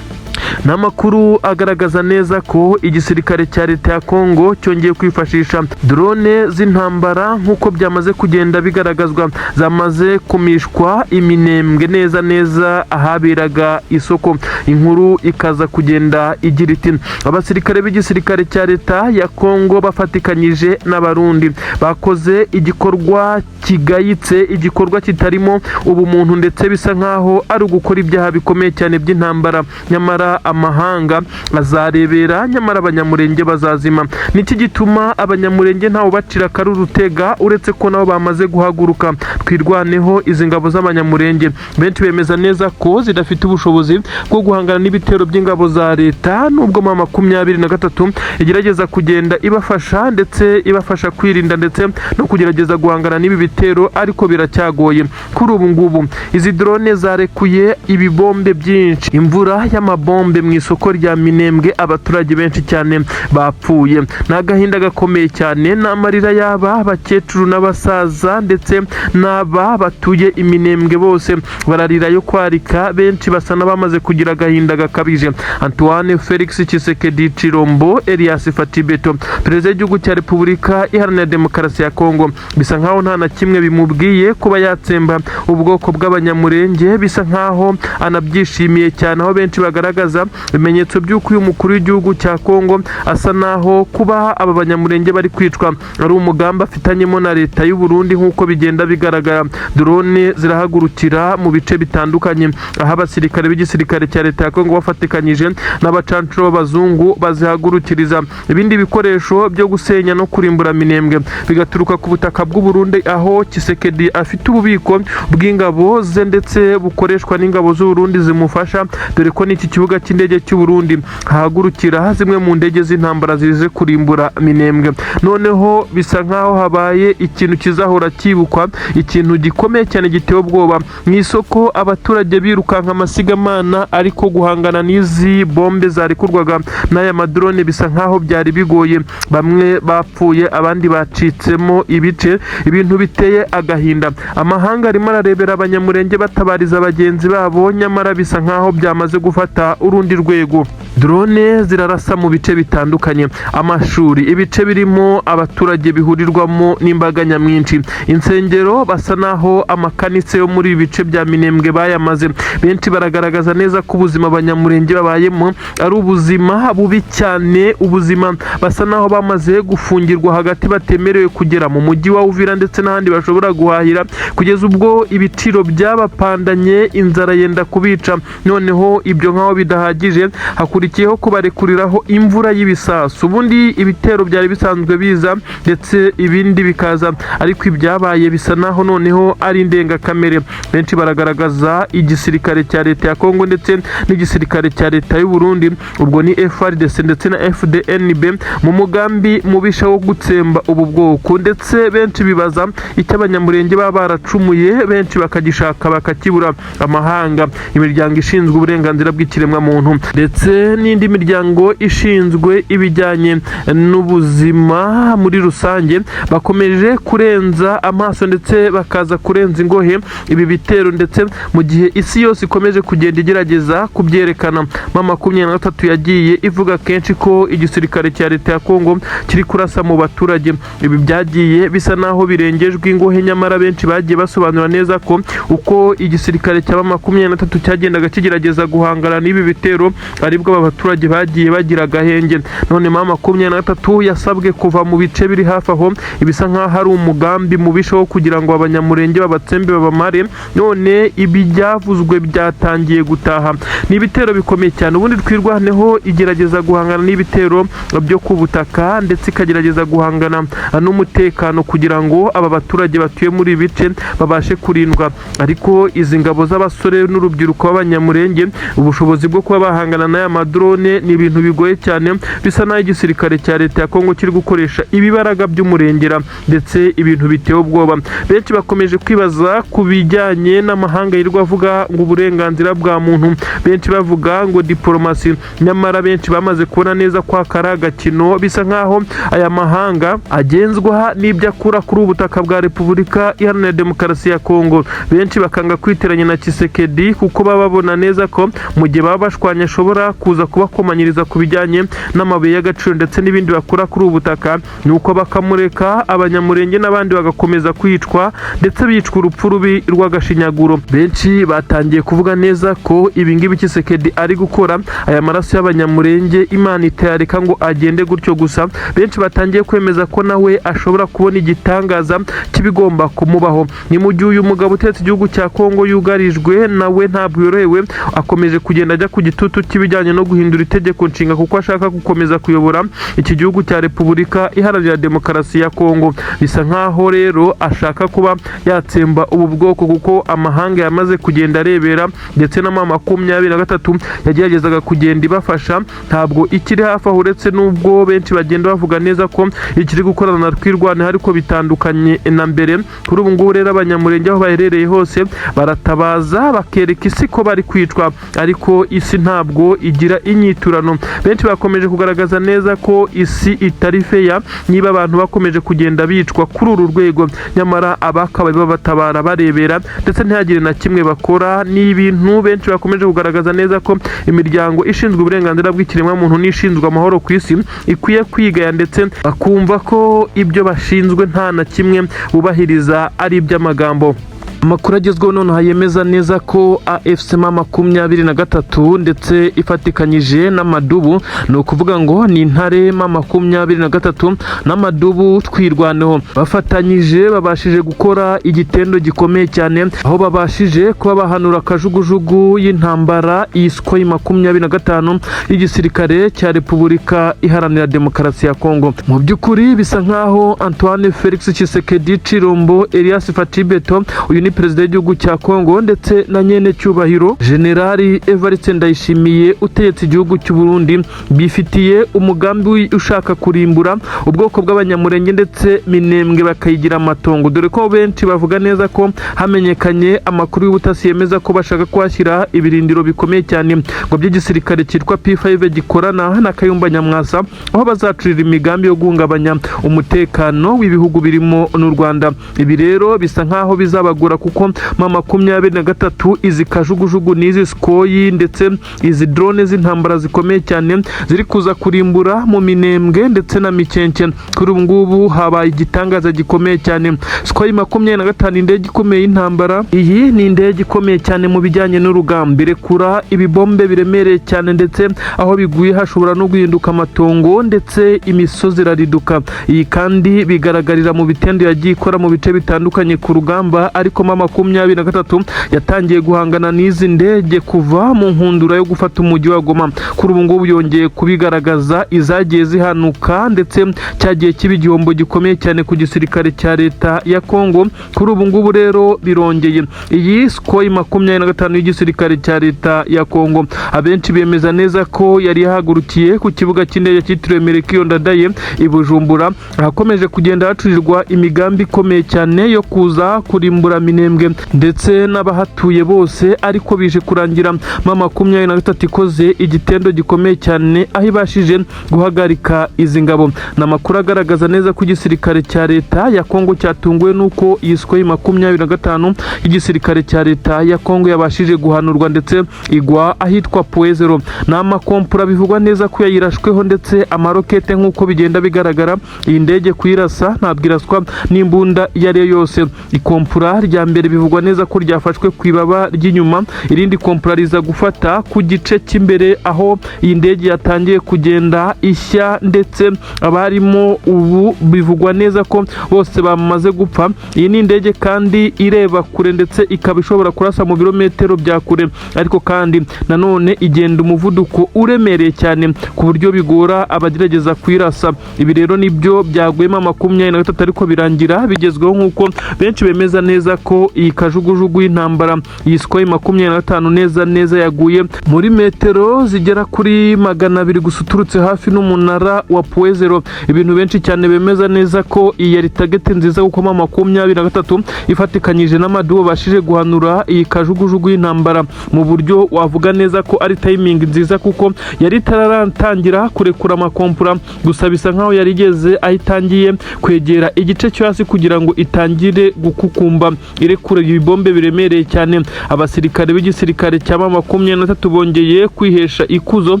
Ni amakuru agaragaza neza ko igisirikare cya leta ya Kongo cyongeye kwifashisha drone z'intambara, nk'uko byamaze kugenda bigaragazwa, zamaze kumishwa iminembwe neza neza ahaberaga isoko. Inkuru ikaza kugenda igira iti: "Abasirikare b'igisirikare cya leta ya Kongo bafatikanyije n'Abarundi bakoze igikorwa kigayitse, igikorwa kitarimo ubumuntu, ndetse bisa nkaho ari ugukora ibyaha bikomeye cyane by'intambara." Nyamara Nyamara amahanga azarebera, nyamara Abanyamurenge bazazima. Niki gituma Abanyamurenge ntawe ubacira akari urutega, uretse ko nabo bamaze guhaguruka? Twirwaneho, izi ngabo z'Abanyamurenge benshi bemeza neza ko zidafite ubushobozi bwo guhangana n'ibitero by'ingabo za leta, nubwo M23 igerageza kugenda ibafasha ndetse ibafasha kwirinda ndetse no kugerageza guhangana n'ibi bitero, ariko biracyagoye. Kuri ubu ngubu izi drone zarekuye ibibombe byinshi, imvura y'amabombe mu isoko rya Minembwe, abaturage benshi cyane bapfuye. Ni agahinda gakomeye cyane, ni amarira y'aba bakecuru n'abasaza ndetse n'aba batuye Iminembwe, bose bararira yo kwarika. Benshi basa n'abamaze kugira agahinda gakabije. Antoine Felix Tshisekedi Tshilombo Elias Fatshi Béton, perezida w'igihugu cya Repubulika Iharanira Demokarasi ya Kongo, bisa nkaho nta na kimwe bimubwiye kuba yatsemba ubwoko bw'Abanyamurenge, bisa nkaho anabyishimiye cyane, aho benshi bagaragaza ibimenyetso by'uko uyu mukuru w'igihugu cya Kongo asa naho kuba aba Banyamurenge bari kwicwa ari umugambi afitanyemo na leta y'u Burundi, nk'uko bigenda bigaragara. Drone zirahagurukira mu bice bitandukanye, aho abasirikare b'igisirikare cya leta ya Kongo bafatikanyije n'abacancuro b'abazungu bazihagurukiriza ibindi bikoresho byo gusenya no kurimbura Minembwe, bigaturuka ku butaka bw'u Burundi, aho Tshisekedi afite ububiko bw'ingabo ze ndetse bukoreshwa n'ingabo z'u Burundi zimufasha, dore ko n'iki kibuga cy'indege cy'u Burundi hahagurukira zimwe mu ndege z'intambara zize kurimbura Minembwe. Noneho bisa nkaho habaye ikintu kizahora cyibukwa, ikintu gikomeye cyane giteye ubwoba. Mu isoko abaturage birukanka amasigamana, ariko guhangana n'izi bombe zarekurwaga n'aya madrone bisa nkaho byari bigoye. Bamwe bapfuye, abandi bacitsemo ibice, ibintu biteye agahinda. Amahanga arimo ararebera Abanyamurenge batabariza bagenzi babo, nyamara bisa nkaho byamaze gufata urundi rwego. Drone zirarasa mu bice bitandukanye, amashuri, ibice birimo abaturage bihurirwamo n'imbaga nyamwinshi, insengero, basa naho amakanisa yo muri ibi bice bya Minembwe bayamaze. Benshi baragaragaza neza ko ubuzima Abanyamurenge babayemo ari ubuzima bubi cyane, ubuzima basa naho bamaze gufungirwa hagati, batemerewe kugera mu mujyi wa Uvira ndetse n'ahandi bashobora guhahira, kugeza ubwo ibiciro byabapandanye, inzara yenda kubica. Noneho ibyo nkaho bidahagije, hakurikiyeho kubarekuriraho imvura y'ibisasu. Ubundi ibitero byari bisanzwe biza ndetse ibindi bikaza, ariko ibyabaye bisa naho noneho ari indengakamere. Benshi baragaragaza igisirikare cya leta ya Kongo ndetse n'igisirikare cya leta y'u Burundi, ubwo ni FARDC ndetse na FDNB, mu mugambi mubisha wo gutsemba ubu bwoko. Ndetse benshi bibaza icyo Abanyamurenge baba baracumuye, benshi bakagishaka bakakibura. Amahanga, imiryango ishinzwe uburenganzira bw'ikiremwamuntu ndetse n'indi miryango ishinzwe ibijyanye n'ubuzima muri rusange bakomeje kurenza amaso ndetse bakaza kurenza ingohe ibi bitero, ndetse mu gihe isi yose ikomeje kugenda igerageza kubyerekana. M23 yagiye ivuga kenshi ko igisirikare cya leta ya Kongo kiri kurasa mu baturage. Ibi byagiye bisa naho birengejwe ingohe, nyamara benshi bagiye basobanura neza ko uko igisirikare cya M23 cyagendaga kigerageza guhangana n'ibi bitero, aribwo aba baturage bagiye bagira agahenge. None M23 yasabwe kuva mu bice biri hafi aho, ibisa nkaho ari umugambi mubisha wo kugira ngo Abanyamurenge babatsembe babamare. None ibi byavuzwe byatangiye gutaha, ni ibitero bikomeye cyane. Ubundi Twirwaneho igerageza guhangana n'ibitero byo ku butaka ndetse ikagerageza guhangana n'umutekano kugira ngo aba baturage batuye muri ibi bice babashe kurindwa, ariko izi ngabo z'abasore n'urubyiruko b'Abanyamurenge, ubushobozi bwo kuba bahangana n'aya madrone ni ibintu bigoye cyane. Bisa n'aho igisirikare cya leta ya Kongo kiri gukoresha ibibaraga by'umurengera, ndetse ibintu biteye ubwoba. Benshi bakomeje kwibaza ku bijyanye n'amahanga yirirwa avuga ngo uburenganzira bwa muntu, benshi bavuga ngo diporomasi, nyamara benshi bamaze kubona neza ko aka ari agakino. Bisa nkaho aya mahanga agenzwa n'ibyo akura kuri ubu butaka bwa Repubulika Iharanira Demokarasi ya Kongo. Benshi bakanga kwiteranya na Tshisekedi kuko baba babona neza ko mu gihe baba bashwanye ashobora kuza kubakomanyiriza ku bijyanye n'amabuye y'agaciro ndetse n'ibindi bakura kuri ubu butaka, nuko bakamureka Abanyamurenge n'abandi bagakomeza kwicwa, ndetse bicwa urupfu rubi rw'agashinyaguro. Benshi batangiye kuvuga neza ko ibi ngibi Tshisekedi ari gukora, aya maraso y'Abanyamurenge Imana itayareka ngo agende gutyo gusa. Benshi batangiye kwemeza ko nawe ashobora kubona igitangaza k'ibigomba kumubaho. Ni mu gihe uyu mugabo utetse igihugu cya Kongo yugarijwe, nawe ntabwo yorohewe, akomeje kugenda ajya ku gitutu cy'ibijyanye no guhindura itegeko nshinga, kuko ashaka gukomeza kuyobora iki gihugu cya Repubulika Iharanira Demokarasi ya Kongo. Bisa nkaho rero ashaka kuba yatsemba ubu bwoko, kuko amahanga yamaze kugenda arebera, ndetse na M23 yageragezaga kugenda ibafasha ntabwo ikiri hafi aho, uretse n'ubwo benshi bagenda bavuga neza ko ikiri gukorana na Twirwaneho, ariko bitandukanye na mbere. Kuri ubu ngubu rero, Abanyamurenge aho baherereye hose baratabaza, bakereka isi ko bari kwicwa, ariko isi ntabwo igira inyiturano. Benshi bakomeje kugaragaza neza ko isi itari feya niba abantu bakomeje kugenda bicwa kuri uru rwego, nyamara abakabaye babatabara barebera, ndetse ntihagire na kimwe bakora. Ni ibintu benshi bakomeje kugaragaza neza ko imiryango ishinzwe uburenganzira bw'ikiremwamuntu n'ishinzwe amahoro ku isi ikwiye kwigaya, ndetse bakumva ko ibyo bashinzwe nta na kimwe bubahiriza, ari iby'amagambo. Amakuru agezweho nonaha yemeza neza ko AFC M23 ndetse ifatikanyije n'amadubu, ni ukuvuga ngo ni intare M23 n'amadubu Twirwaneho, bafatanyije babashije gukora igitendo gikomeye cyane, aho babashije kuba bahanura akajugujugu y'intambara iyi Sukhoi 25 y'igisirikare cya Repubulika Iharanira Demokarasi ya Kongo. Mu by'ukuri bisa nkaho Antoine Felix Tshisekedi Tshilombo Elias Fatshi Béton, uyu ni perezida w'igihugu cya Kongo, ndetse na nyene cyubahiro Generali Evariste Ndayishimiye utegetse igihugu cy'u Burundi, bifitiye umugambi ushaka kurimbura ubwoko bw'Abanyamurenge, ndetse Minembwe bakayigira amatongo, dore ko benshi bavuga neza ko hamenyekanye amakuru y'ubutasi yemeza ko bashaka kuhashyira ibirindiro bikomeye cyane ngo by'igisirikare cyitwa P5 gikorana na Kayumba Nyamwasa, aho bazacurira imigambi yo guhungabanya umutekano w'ibihugu birimo n'u Rwanda. Ibi rero bisa nkaho bizabagora, kuko M23 izi kajugujugu n'izi Sukhoi ndetse izi drone z'intambara zikomeye cyane ziri kuza kurimbura mu Minembwe ndetse na Mikenke. Kuri ubu ngubu habaye igitangaza gikomeye cyane. Sukhoi 25, indege ikomeye y'intambara, iyi ni indege ikomeye cyane mu bijyanye n'urugamba, irekura ibibombe biremereye cyane, ndetse aho biguye hashobora no guhinduka amatongo, ndetse imisozi irariduka. Iyi kandi bigaragarira mu bitendo yagiye ikora mu bice bitandukanye ku rugamba. Ariko M23 yatangiye guhangana n'izi ndege kuva mu nkundura yo gufata umujyi wa Goma. Kuri ubu ngubu yongeye kubigaragaza, izagiye zihanuka, ndetse cyagiye kiba igihombo gikomeye cyane ku gisirikare cya leta ya Kongo. Kuri ubu ngubu rero birongeye, iyi Sukhoi 25 y'igisirikare cya leta ya Kongo, abenshi bemeza neza ko yari yahagurukiye ku kibuga cy'indege cyitiriwe Melchior Ndadaye i Bujumbura, ahakomeje kugenda hacurirwa imigambi ikomeye cyane yo kuza kurimbura Minembwe ndetse n'abahatuye bose. Ariko bije kurangira M23 ikoze igitendo gikomeye cyane, aho ibashije guhagarika izi ngabo. Ni amakuru agaragaza neza ko igisirikare cya leta ya Kongo cyatunguwe n'uko iyi Sukhoi 25 y'igisirikare cya leta ya Kongo yabashije guhanurwa, ndetse igwa ahitwa Point Zéro. Ni amakompura bivugwa neza ko yayirashweho, ndetse amarokete. Nk'uko bigenda bigaragara, iyi ndege kuyirasa ntabwo iraswa n'imbunda iyo ari yo yose. Ikompura rya mbere bivugwa neza ko ryafashwe ku ibaba ry'inyuma, irindi kompura riza gufata ku gice cy'imbere, aho iyi ndege yatangiye kugenda ishya, ndetse abarimo ubu bivugwa neza ko bose bamaze gupfa. Iyi ni indege kandi ireba kure, ndetse ikaba ishobora kurasa mu birometero bya kure, ariko kandi nanone igenda umuvuduko uremereye cyane ku buryo bigora abagerageza kuyirasa. Ibi rero nibyo byaguyemo 23, ariko birangira bigezweho, nk'uko benshi bemeza neza ko iyi kajugujugu y'intambara, iyi Sukhoi 25, neza neza yaguye muri metero zigera kuri 200 gusa uturutse hafi n'umunara wa Point Zéro. Ibintu benshi cyane bemeza neza ko iyi yari target nziza, kuko M23 ifatikanyije n'amadubu babashije guhanura iyi kajugujugu y'intambara mu buryo wavuga neza ko ari timing nziza, kuko yari itaratangira kurekura amakompura. Gusa bisa nkaho yari igeze aho itangiye kwegera igice cyo hasi kugira ngo itangire gukukumba, irekura ibibombe biremereye cyane. Abasirikare b'igisirikare cya M23 bongeye kwihesha ikuzo,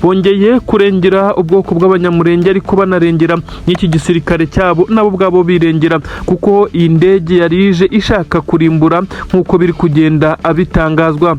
bongeye kurengera ubwoko bw'Abanyamurenge, ariko banarengera n'iki gisirikare cyabo, nabo ubwabo birengera, kuko iyi ndege yari ije ishaka kurimbura, nk'uko biri kugenda abitangazwa.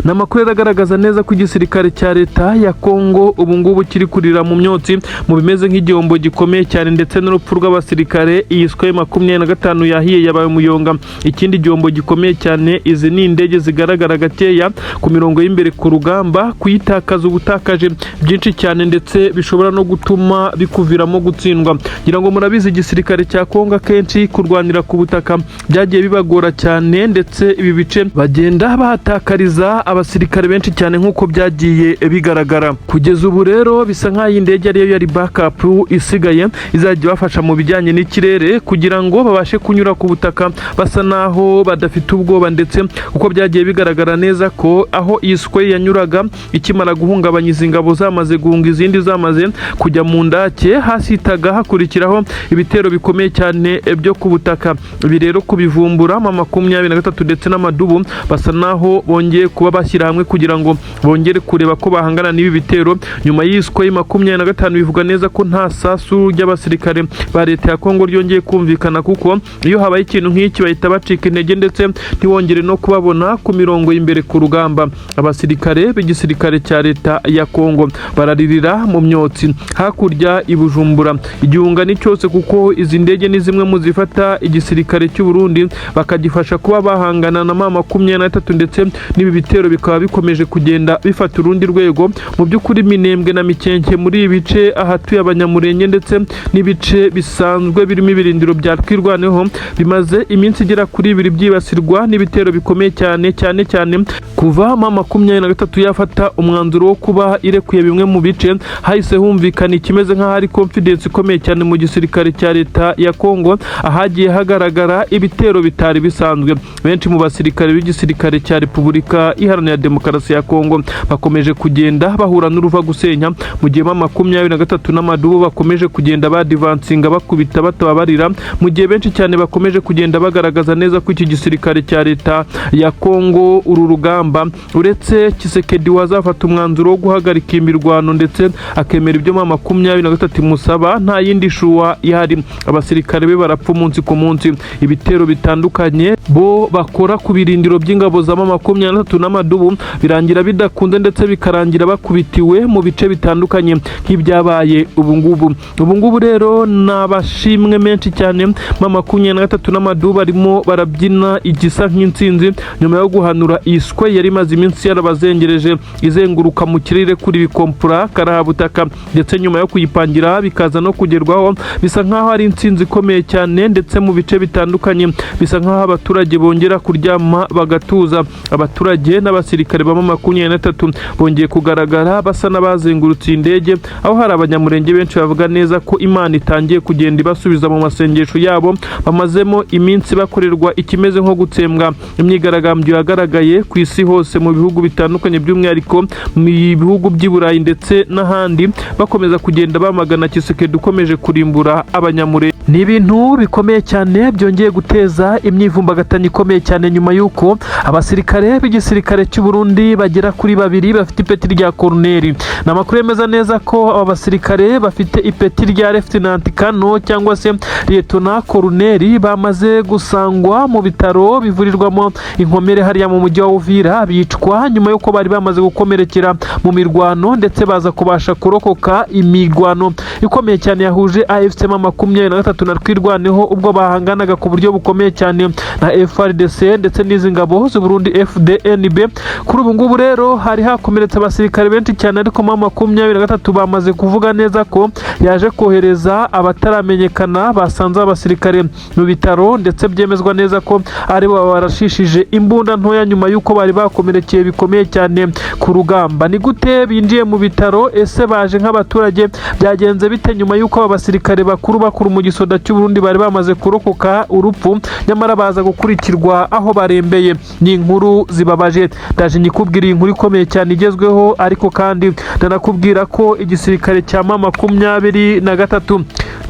Ni amakuru agaragaza neza ko igisirikare cya leta ya Kongo ubu ngubu kiri kurira mu myotsi, mu bimeze nk'igihombo gikomeye cyane ndetse n'urupfu rw'abasirikare. Iyi Sukhoi 25 yahiye, yabaye umuyonga. Ikindi gihombo gikomeye cyane, izi ni indege zigaragara gakeya ku mirongo y'imbere ku rugamba. Kuyitakaza ubutakaje byinshi cyane, ndetse bishobora no gutuma bikuviramo gutsindwa. Ngira ngo murabizi, igisirikare cya Kongo akenshi kurwanira ku butaka byagiye bibagora cyane, ndetse ibi bice bagenda bahatakariza abasirikare benshi cyane nk'uko byagiye bigaragara. Kugeza ubu rero bisa nk'aho iyi ndege ariyo yari backup isigaye izajya ibafasha mu bijyanye n'ikirere, kugira ngo babashe kunyura ku butaka basa naho badafite ubwoba, ndetse kuko byagiye bigaragara neza ko aho iyi Sukhoi yanyuraga ikimara guhungabanya izi ngabo, zamaze guhunga, izindi zamaze kujya mu ndake, hasitaga hakurikiraho ibitero bikomeye cyane byo ku butaka. Ibi rero kubivumbura, M23 ndetse n'amadubu basa naho bongeye kuba bashyira hamwe kugira ngo bongere kureba ko bahangana n'ibi bitero. Nyuma y'iyi Sukhoi 25, bivuga neza ko nta sasu ry'abasirikare ba leta ya Kongo ryongeye kumvikana, kuko iyo habaye ikintu nk'iki bahita bacika intege, ndetse ntiwongere no kubabona ku mirongo y'imbere ku rugamba. Abasirikare b'igisirikare cya leta ya Kongo bararirira mu myotsi. Hakurya i Bujumbura igihunga ni cyose, kuko izi ndege ni zimwe mu zifata igisirikare cy'u Burundi bakagifasha kuba bahangana na M23, ndetse n'ibi bitero bikaba bikomeje kugenda bifata urundi rwego. Mu by'ukuri, Minembwe na Mikenke, muri ibi bice ahatuye Abanyamurenge ndetse n'ibice bisanzwe birimo ibirindiro bya Twirwaneho, bimaze iminsi igera kuri 2 byibasirwa n'ibitero bikomeye cyane, cyane cyane kuva M23 yafata umwanzuro wo kuba irekuye bimwe mu bice. Hahise humvikana ikimeze nk'aho ari confidence ikomeye cyane mu gisirikare cya leta ya Kongo, ahagiye hagaragara ibitero bitari bisanzwe. Benshi mu basirikare b'igisirikare cya Repubulika Iharanira Demokarasi ya Kongo bakomeje kugenda bahura n'uruva gusenya, mu gihe M23 n'amadubu bakomeje kugenda badivansinga, bakubita batababarira, mu gihe benshi cyane bakomeje kugenda bagaragaza neza ko iki gisirikare cya leta ya Kongo, uru rugamba, uretse Tshisekedi wazafata umwanzuro wo guhagarika imirwano ndetse akemera ibyo M23 imusaba, nta yindi choix ihari. Abasirikare be barapfa umunsi ku munsi. Ibitero bitandukanye bo bakora ku birindiro by'ingabo za M23 n'amadubu birangira bidakunze, ndetse bikarangira bakubitiwe mu bice bitandukanye nk'ibyabaye ubu ngubu. Ubu ngubu rero ni abashimwe menshi cyane. M23 n'amadubu barimo barabyina igisa nk'intsinzi nyuma yo guhanura iyi Sukhoi yari imaze iminsi yarabazengereje, izenguruka mu kirere kuri bikompura karahabutaka, ndetse nyuma yo kuyipangira bikaza no kugerwaho, bisa nk'aho ari intsinzi ikomeye cyane. Ndetse mu bice bitandukanye bisa nk'aho abaturage bongera kuryama bagatuza. Abaturage n'abasirikare ba M23 bongeye kugaragara basa n'abazengurutse iyi ndege, aho hari Abanyamurenge benshi bavuga neza ko Imana itangiye kugenda ibasubiza mu masengesho yabo bamazemo iminsi bakorerwa ikimeze nko gutsembwa. Imyigaragambyo yagaragaye ku isi hose mu bihugu bitandukanye, by'umwihariko mu bihugu by'i Burayi ndetse n'ahandi, bakomeza kugenda bamagana Tshisekedi ukomeje kurimbura Abanyamurenge. Ni ibintu bikomeye cyane byongeye guteza imyivumbagatanyo ikomeye cyane, nyuma y'uko abasirikare b'igisirikare cy'u Burundi bagera kuri babiri bafite ipeti rya koroneri. Ni amakuru yemeza neza ko aba basirikare bafite ipeti rya lieutenant colonel cyangwa se liyetona koroneri bamaze gusangwa mu bitaro bivurirwamo inkomere hariya mu mujyi wa Uvira, bicwa nyuma y'uko bari bamaze gukomerekera mu mirwano, ndetse baza kubasha kurokoka imirwano ikomeye cyane yahuje AFC M23 na Twirwaneho, ubwo bahanganaga ku buryo bukomeye cyane na FARDC ndetse n'izi ngabo z'u Burundi FDNB. Kuri ubu ngubu rero hari hakomeretse abasirikare benshi cyane, ariko M23 bamaze kuvuga neza ko yaje kohereza abataramenyekana basanze abasirikare mu bitaro, ndetse byemezwa neza ko ari bo barashishije imbunda ntoya nyuma y'uko bari bakomerekeye bikomeye cyane ku rugamba. Ni gute binjiye mu bitaro? Ese baje nk'abaturage? Byagenze bite nyuma y'uko aba basirikare bakuru bakuru mu gisoda cy'u Burundi bari bamaze kurokoka urupfu, nyamara baza gukurikirwa aho barembeye? Ni inkuru zibabaje. Ndaje nyikubwira iyi nkuru ikomeye cyane igezweho, ariko kandi ndanakubwira ko igisirikare cya M23,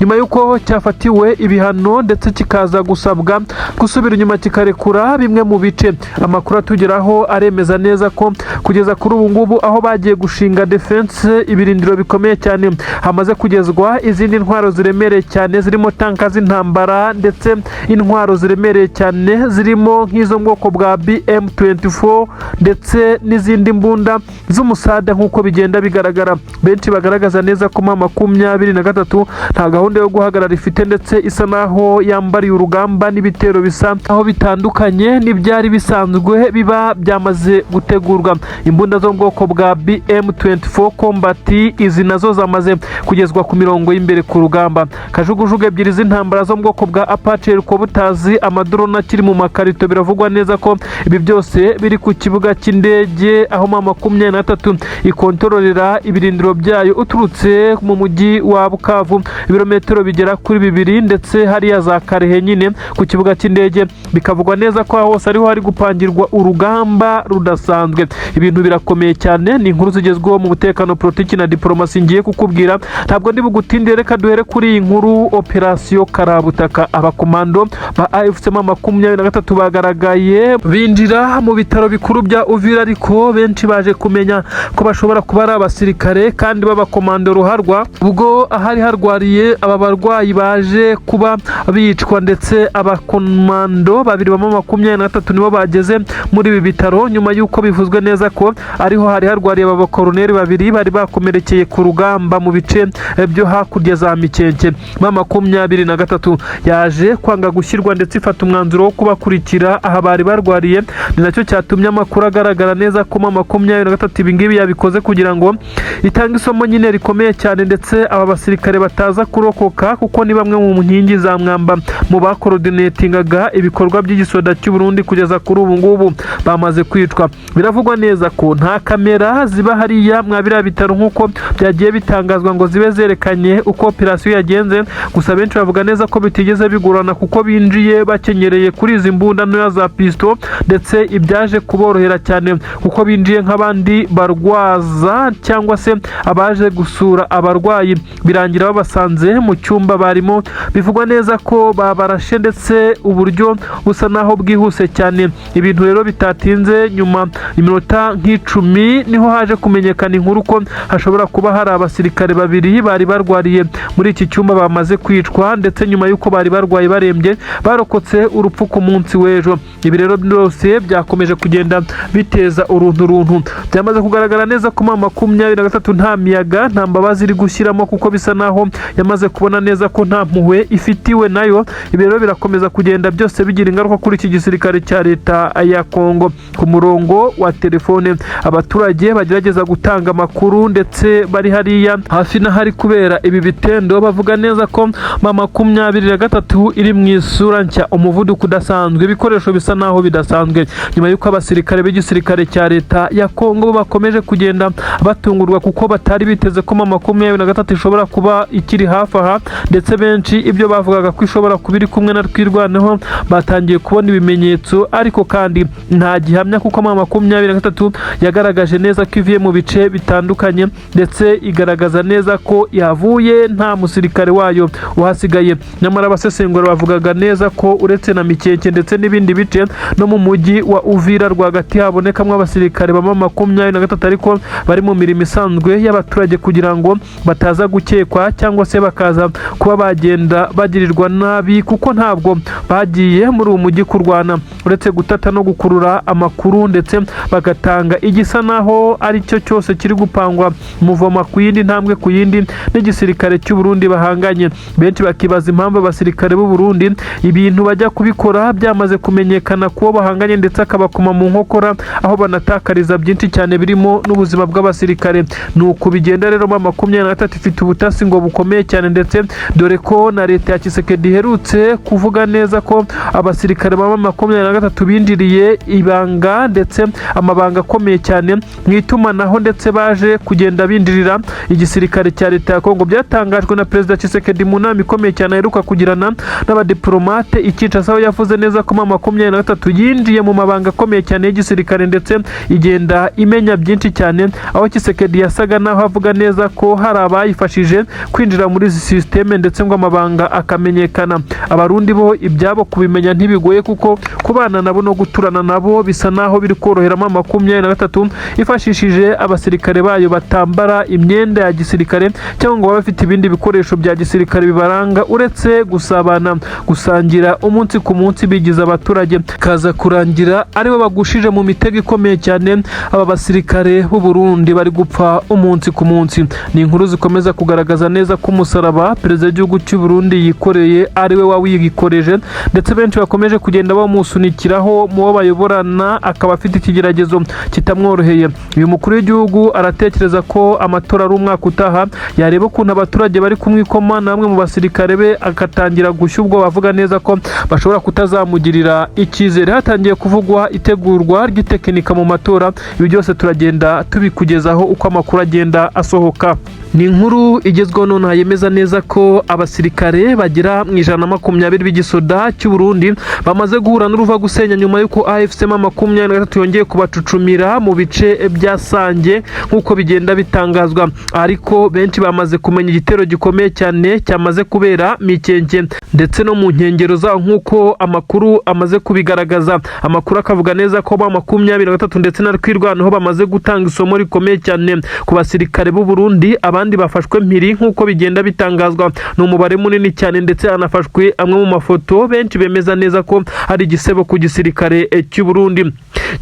nyuma y'uko cyafatiwe ibihano ndetse kikaza gusabwa gusubira inyuma kikarekura bimwe mu bice, amakuru atugeraho aremeza neza ko kugeza kuri ubu ngubu aho bagiye gushinga defense, ibirindiro bikomeye cyane, hamaze kugezwa izindi ntwaro ziremereye cyane zirimo tanka z'intambara, ndetse intwaro ziremereye cyane zirimo nk'izo mu bwoko bwa BM24. ndetse n'izindi mbunda z'umusada nk'uko bigenda bigaragara. Benshi bagaragaza neza ko M23 nta gahunda yo guhagarara ifite, ndetse isa naho yambariye urugamba n'ibitero bisa aho bitandukanye n'ibyari bisanzwe biba byamaze gutegurwa. Imbunda zo mu bwoko bwa BM24 Combat, izi nazo zamaze kugezwa ku mirongo y'imbere ku rugamba. Kajugujugu ebyiri z'intambara zo mu bwoko bwa Apache helicopters, amadrone akiri mu makarito, biravugwa neza ko ibi byose biri ku kibuga cy'indege aho M23 ikontororera ibirindiro byayo uturutse mu mujyi wa Bukavu ibirometero bigera kuri 2, ndetse hariya za Karehe nyine ku kibuga cy'indege. Bikavugwa neza ko aho hose ariho hari gupangirwa urugamba rudasanzwe. Ibintu birakomeye cyane. Ni inkuru zigezweho mu mutekano, politiki na diplomasi ngiye kukubwira. Ntabwo ndi bugutindire, reka duhere kuri iyi nkuru. Operasiyo Karabutaka, abakomando ba AFC M23 bagaragaye binjira mu bitaro bikuru bya Uvira, ariko benshi baje kumenya ko bashobora kuba ari abasirikare kandi b'abakomando ruharwa, ubwo ahari harwariye aba barwayi baje kuba bicwa. Ndetse abakomando babiri ba M23 nibo bageze muri ibi bitaro nyuma y'uko bivuzwe neza ko ariho hari harwariye aba bakoroneri babiri bari bakomerekeye ku rugamba mu bice byo hakurya za Mikenke. M23 yaje kwanga gushyirwa ndetse ifata umwanzuro wo kubakurikira aha bari barwariye. Ni nacyo cyatumye amakuru agaragara neza ko M23 ibi ngibi yabikoze kugira ngo itange isomo nyine rikomeye cyane, ndetse aba basirikare bataza kurokoka, kuko ni bamwe mu nkingi za mwamba mu bakorodinatingaga ibikorwa by'igisoda cy'u Burundi. Kugeza kuri ubu ngubu bamaze kwicwa. Biravugwa neza ko nta kamera ziba hariya mwa biriya bitaro nk'uko byagiye bitangazwa ngo zibe zerekanye uko operasiyo yagenze. Gusa benshi bavuga neza ko bitigeze bigorana, kuko binjiye bakenyereye kuri izi mbunda ntoya za pisto, ndetse ibyaje kuborohera cyane kuko binjiye nk'abandi barwaza cyangwa se abaje gusura abarwayi, birangira babasanze mu cyumba barimo. Bivugwa neza ko babarashe, ndetse uburyo busa naho bwihuse cyane. Ibintu rero bitatinze, nyuma iminota nk'icumi niho haje kumenyekana inkuru ko hashobora kuba hari abasirikare babiri bari barwariye muri iki cyumba bamaze kwicwa, ndetse nyuma y'uko bari barwaye barembye barokotse urupfu ku munsi w'ejo. Ibi rero byose byakomeje kugenda biteza uruntu runtu. Byamaze kugaragara neza ko M23 nta miyaga, nta mbabazi iri gushyiramo, kuko bisa naho yamaze kubona neza ko nta mpuhwe ifitiwe nayo. Ibi rero birakomeza kugenda byose bigira ingaruka kuri iki gisirikare cya leta ya Kongo. Ku murongo wa telefone, abaturage bagerageza gutanga amakuru ndetse bari hariya hafi n'ahari kubera ibi bitendo bavuga neza ko M23 iri mu isura nshya, umuvuduko udasanzwe, ibikoresho bisa naho bidasanzwe, nyuma y'uko abasirikare b'igisirikare cya leta ya Kongo bakomeje kugenda batungurwa, kuko batari biteze ko M23 ishobora kuba ikiri hafi aha. Ndetse benshi ibyo bavugaga ko ishobora kuba iri kumwe na Twirwaneho batangiye kubona ibimenyetso, ariko kandi nta gihamya, kuko M23 yagaragaje neza ko ivuye mu bice bitandukanye, ndetse igaragaza neza ko yavuye nta musirikare wayo uhasigaye. Nyamara abasesengura bavugaga neza ko uretse na Mikenke ndetse n'ibindi bice, no mu mujyi wa Uvira rwagati habonekamo abasirikare ba M23, ariko bari mu mirimo isanzwe y'abaturage kugira ngo bataza gukekwa cyangwa se bakaza kuba bagenda bagirirwa nabi, kuko ntabwo bagiye muri uwo mujyi kurwana, uretse gutata no gukurura amakuru, ndetse bagatanga igisa naho ari cyo cyose kiri gupangwa muvoma ku yindi ntambwe ku yindi n'igisirikare cy'u Burundi bahanganye. Benshi bakibaza impamvu abasirikare b'u Burundi ibintu bajya kubikora byamaze kumenyekana kubo bahanganye, ndetse akabakoma mu nkokora, aho banatakariza byinshi cyane birimo n'ubuzima bw'abasirikare. Ni uku bigenda rero. M23 ifite ubutasi ngo bukomeye cyane, ndetse dore ko na leta ya Tshisekedi iherutse kuvuga neza ko abasirikare ba M23 binjiriye ibanga ndetse amabanga akomeye cyane mu itumanaho, ndetse baje kugenda binjirira igisirikare cya leta ya Kongo. Byatangajwe na Perezida Tshisekedi mu nama ikomeye cyane aheruka kugirana n'abadiplomate i Kinshasa, aho yavuze neza ko M23 yinjiye mu mabanga akomeye cyane y'igisirikare, ndetse igenda imenya byinshi cyane, aho Tshisekedi yasaga naho avuga neza ko hari abayifashije kwinjira muri izi sisiteme, ndetse ngo amabanga akamenyekana. Abarundi bo ibyabo kubimenya ntibigoye, kuko kubana nabo no guturana nabo bisa naho biri korohera M23 ifashishije abasirikare bayo batambara imyenda ya gisirikare cyangwa ngo babe bafite ibindi bikoresho bya gisirikare bibaranga, uretse gusabana, gusangira umunsi ku munsi bigize abaturage, kaza kurangira aribo bagushije. yabagushije mu mitego ikomeye cyane. Aba basirikare b'u Burundi bari gupfa umunsi ku munsi. Ni inkuru zikomeza kugaragaza neza ko umusaraba perezida w'igihugu cy'u Burundi yikoreye ari we wawiyikoreje, ndetse benshi bakomeje kugenda bamusunikiraho mu bo bayoborana, akaba afite ikigeragezo kitamworoheye. Uyu mukuru w'igihugu aratekereza ko amatora ari umwaka utaha, yareba ukuntu abaturage bari kumwikoma na bamwe mu basirikare be agatangira gushya ubwoba, avuga neza ko bashobora kutazamugirira icyizere. Hatangiye kuvugwa itegurwa ry'itekinika mu matora. Ibi byose turagenda tubikugezaho uko amakuru agenda asohoka. Ni inkuru igezweho nonaha yemeza neza ko abasirikare bagera mu 120 b'igisoda cy'u Burundi bamaze guhura n'uruva gusenya nyuma y'uko AFC M23 yongeye kubacucumira mu bice bya Sange nk'uko bigenda bitangazwa. Ariko benshi bamaze kumenya igitero gikomeye cyane cyamaze kubera Mikenke ndetse no mu nkengero zaho nk'uko amakuru amaze kubigaragaza. Amakuru akavuga neza ko M23 ndetse na Twirwaneho bamaze gutanga isomo rikomeye cyane ku basirikare b'u Burundi. Abandi bafashwe mpiri nk'uko bigenda bitangazwa, ni umubare munini cyane, ndetse hanafashwe amwe mu mafoto benshi bemeza neza ko ari igisebo ku gisirikare cy'u Burundi.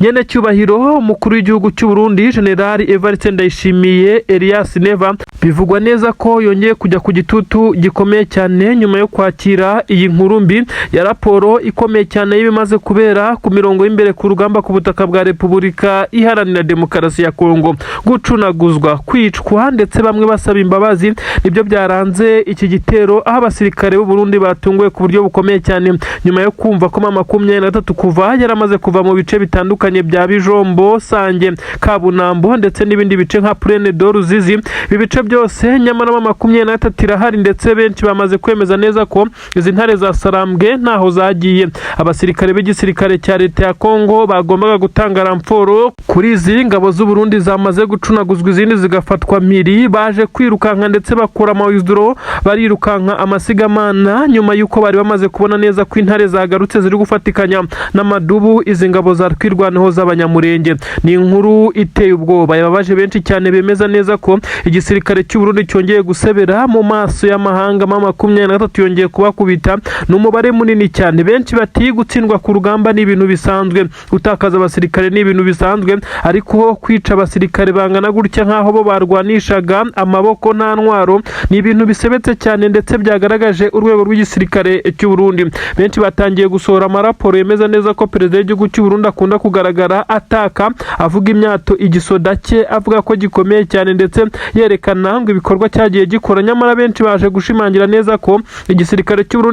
Nyene cyubahiro umukuru w'igihugu cy'u Burundi, General Evariste Ndayishimiye Elias Neva, bivugwa neza ko yongeye kujya ku gitutu gikomeye cyane nyuma yo kwakira iyi nkuru mbi ya raporo ikomeye cyane y'ibimaze kubera ku mirongo y'imbere ku rugamba ku butaka bwa Repubulika Iharanira Demokarasi ya Kongo. Gucunaguzwa, kwicwa ndetse bamwe basaba imbabazi, nibyo byaranze iki gitero, aho abasirikare b'u Burundi batunguwe ku buryo bukomeye cyane nyuma yo kumva ko M23 kuva yaramaze kuva mu bice bitandukanye bya Bijombo, Sange, Kabunambo ndetse n'ibindi bice nka Plaine de Ruzizi. Ibi bice byose nyamara M23 irahari, ndetse benshi bamaze kwemeza neza ko izi ntare za Sarambwe ntaho zagiye. Abasirikare b'igisirikare cya leta ya Kongo bagombaga gutanga renfort kuri izi ngabo z'u Burundi zamaze gucunaguzwa, izindi zigafatwa mpiri, baje kwirukanka ndetse bakura amawizidoro, barirukanka amasigamana nyuma y'uko bari bamaze kubona neza ko intare zagarutse ziri gufatikanya n'amadubu izi ngabo za Twirwaneho z'Abanyamurenge. Ni inkuru iteye ubwoba yababaje benshi cyane, bemeza neza ko igisirikare cy'u Burundi cyongeye gusebera mu maso y'amahanga. M23 yongeye kubakubita, ni umubare munini cyane. Benshi bati gutsindwa ku rugamba ni ibintu bisanzwe, gutakaza abasirikare ni ibintu bisanzwe, ariko kwica abasirikare bangana gutya nk'aho bo barwanishaga amaboko nta ntwaro ni ibintu bisebetse cyane, ndetse byagaragaje urwego rw'igisirikare cy'u Burundi. Benshi batangiye gusohora amaraporo yemeza neza ko perezida w'igihugu cy'u Burundi akunda kugaragara ataka, avuga imyato igisoda cye, avuga ko gikomeye cyane, ndetse yerekana ngo ibikorwa cyagiye gikora. Nyamara benshi baje gushimangira neza ko igisirikare cy'u Burundi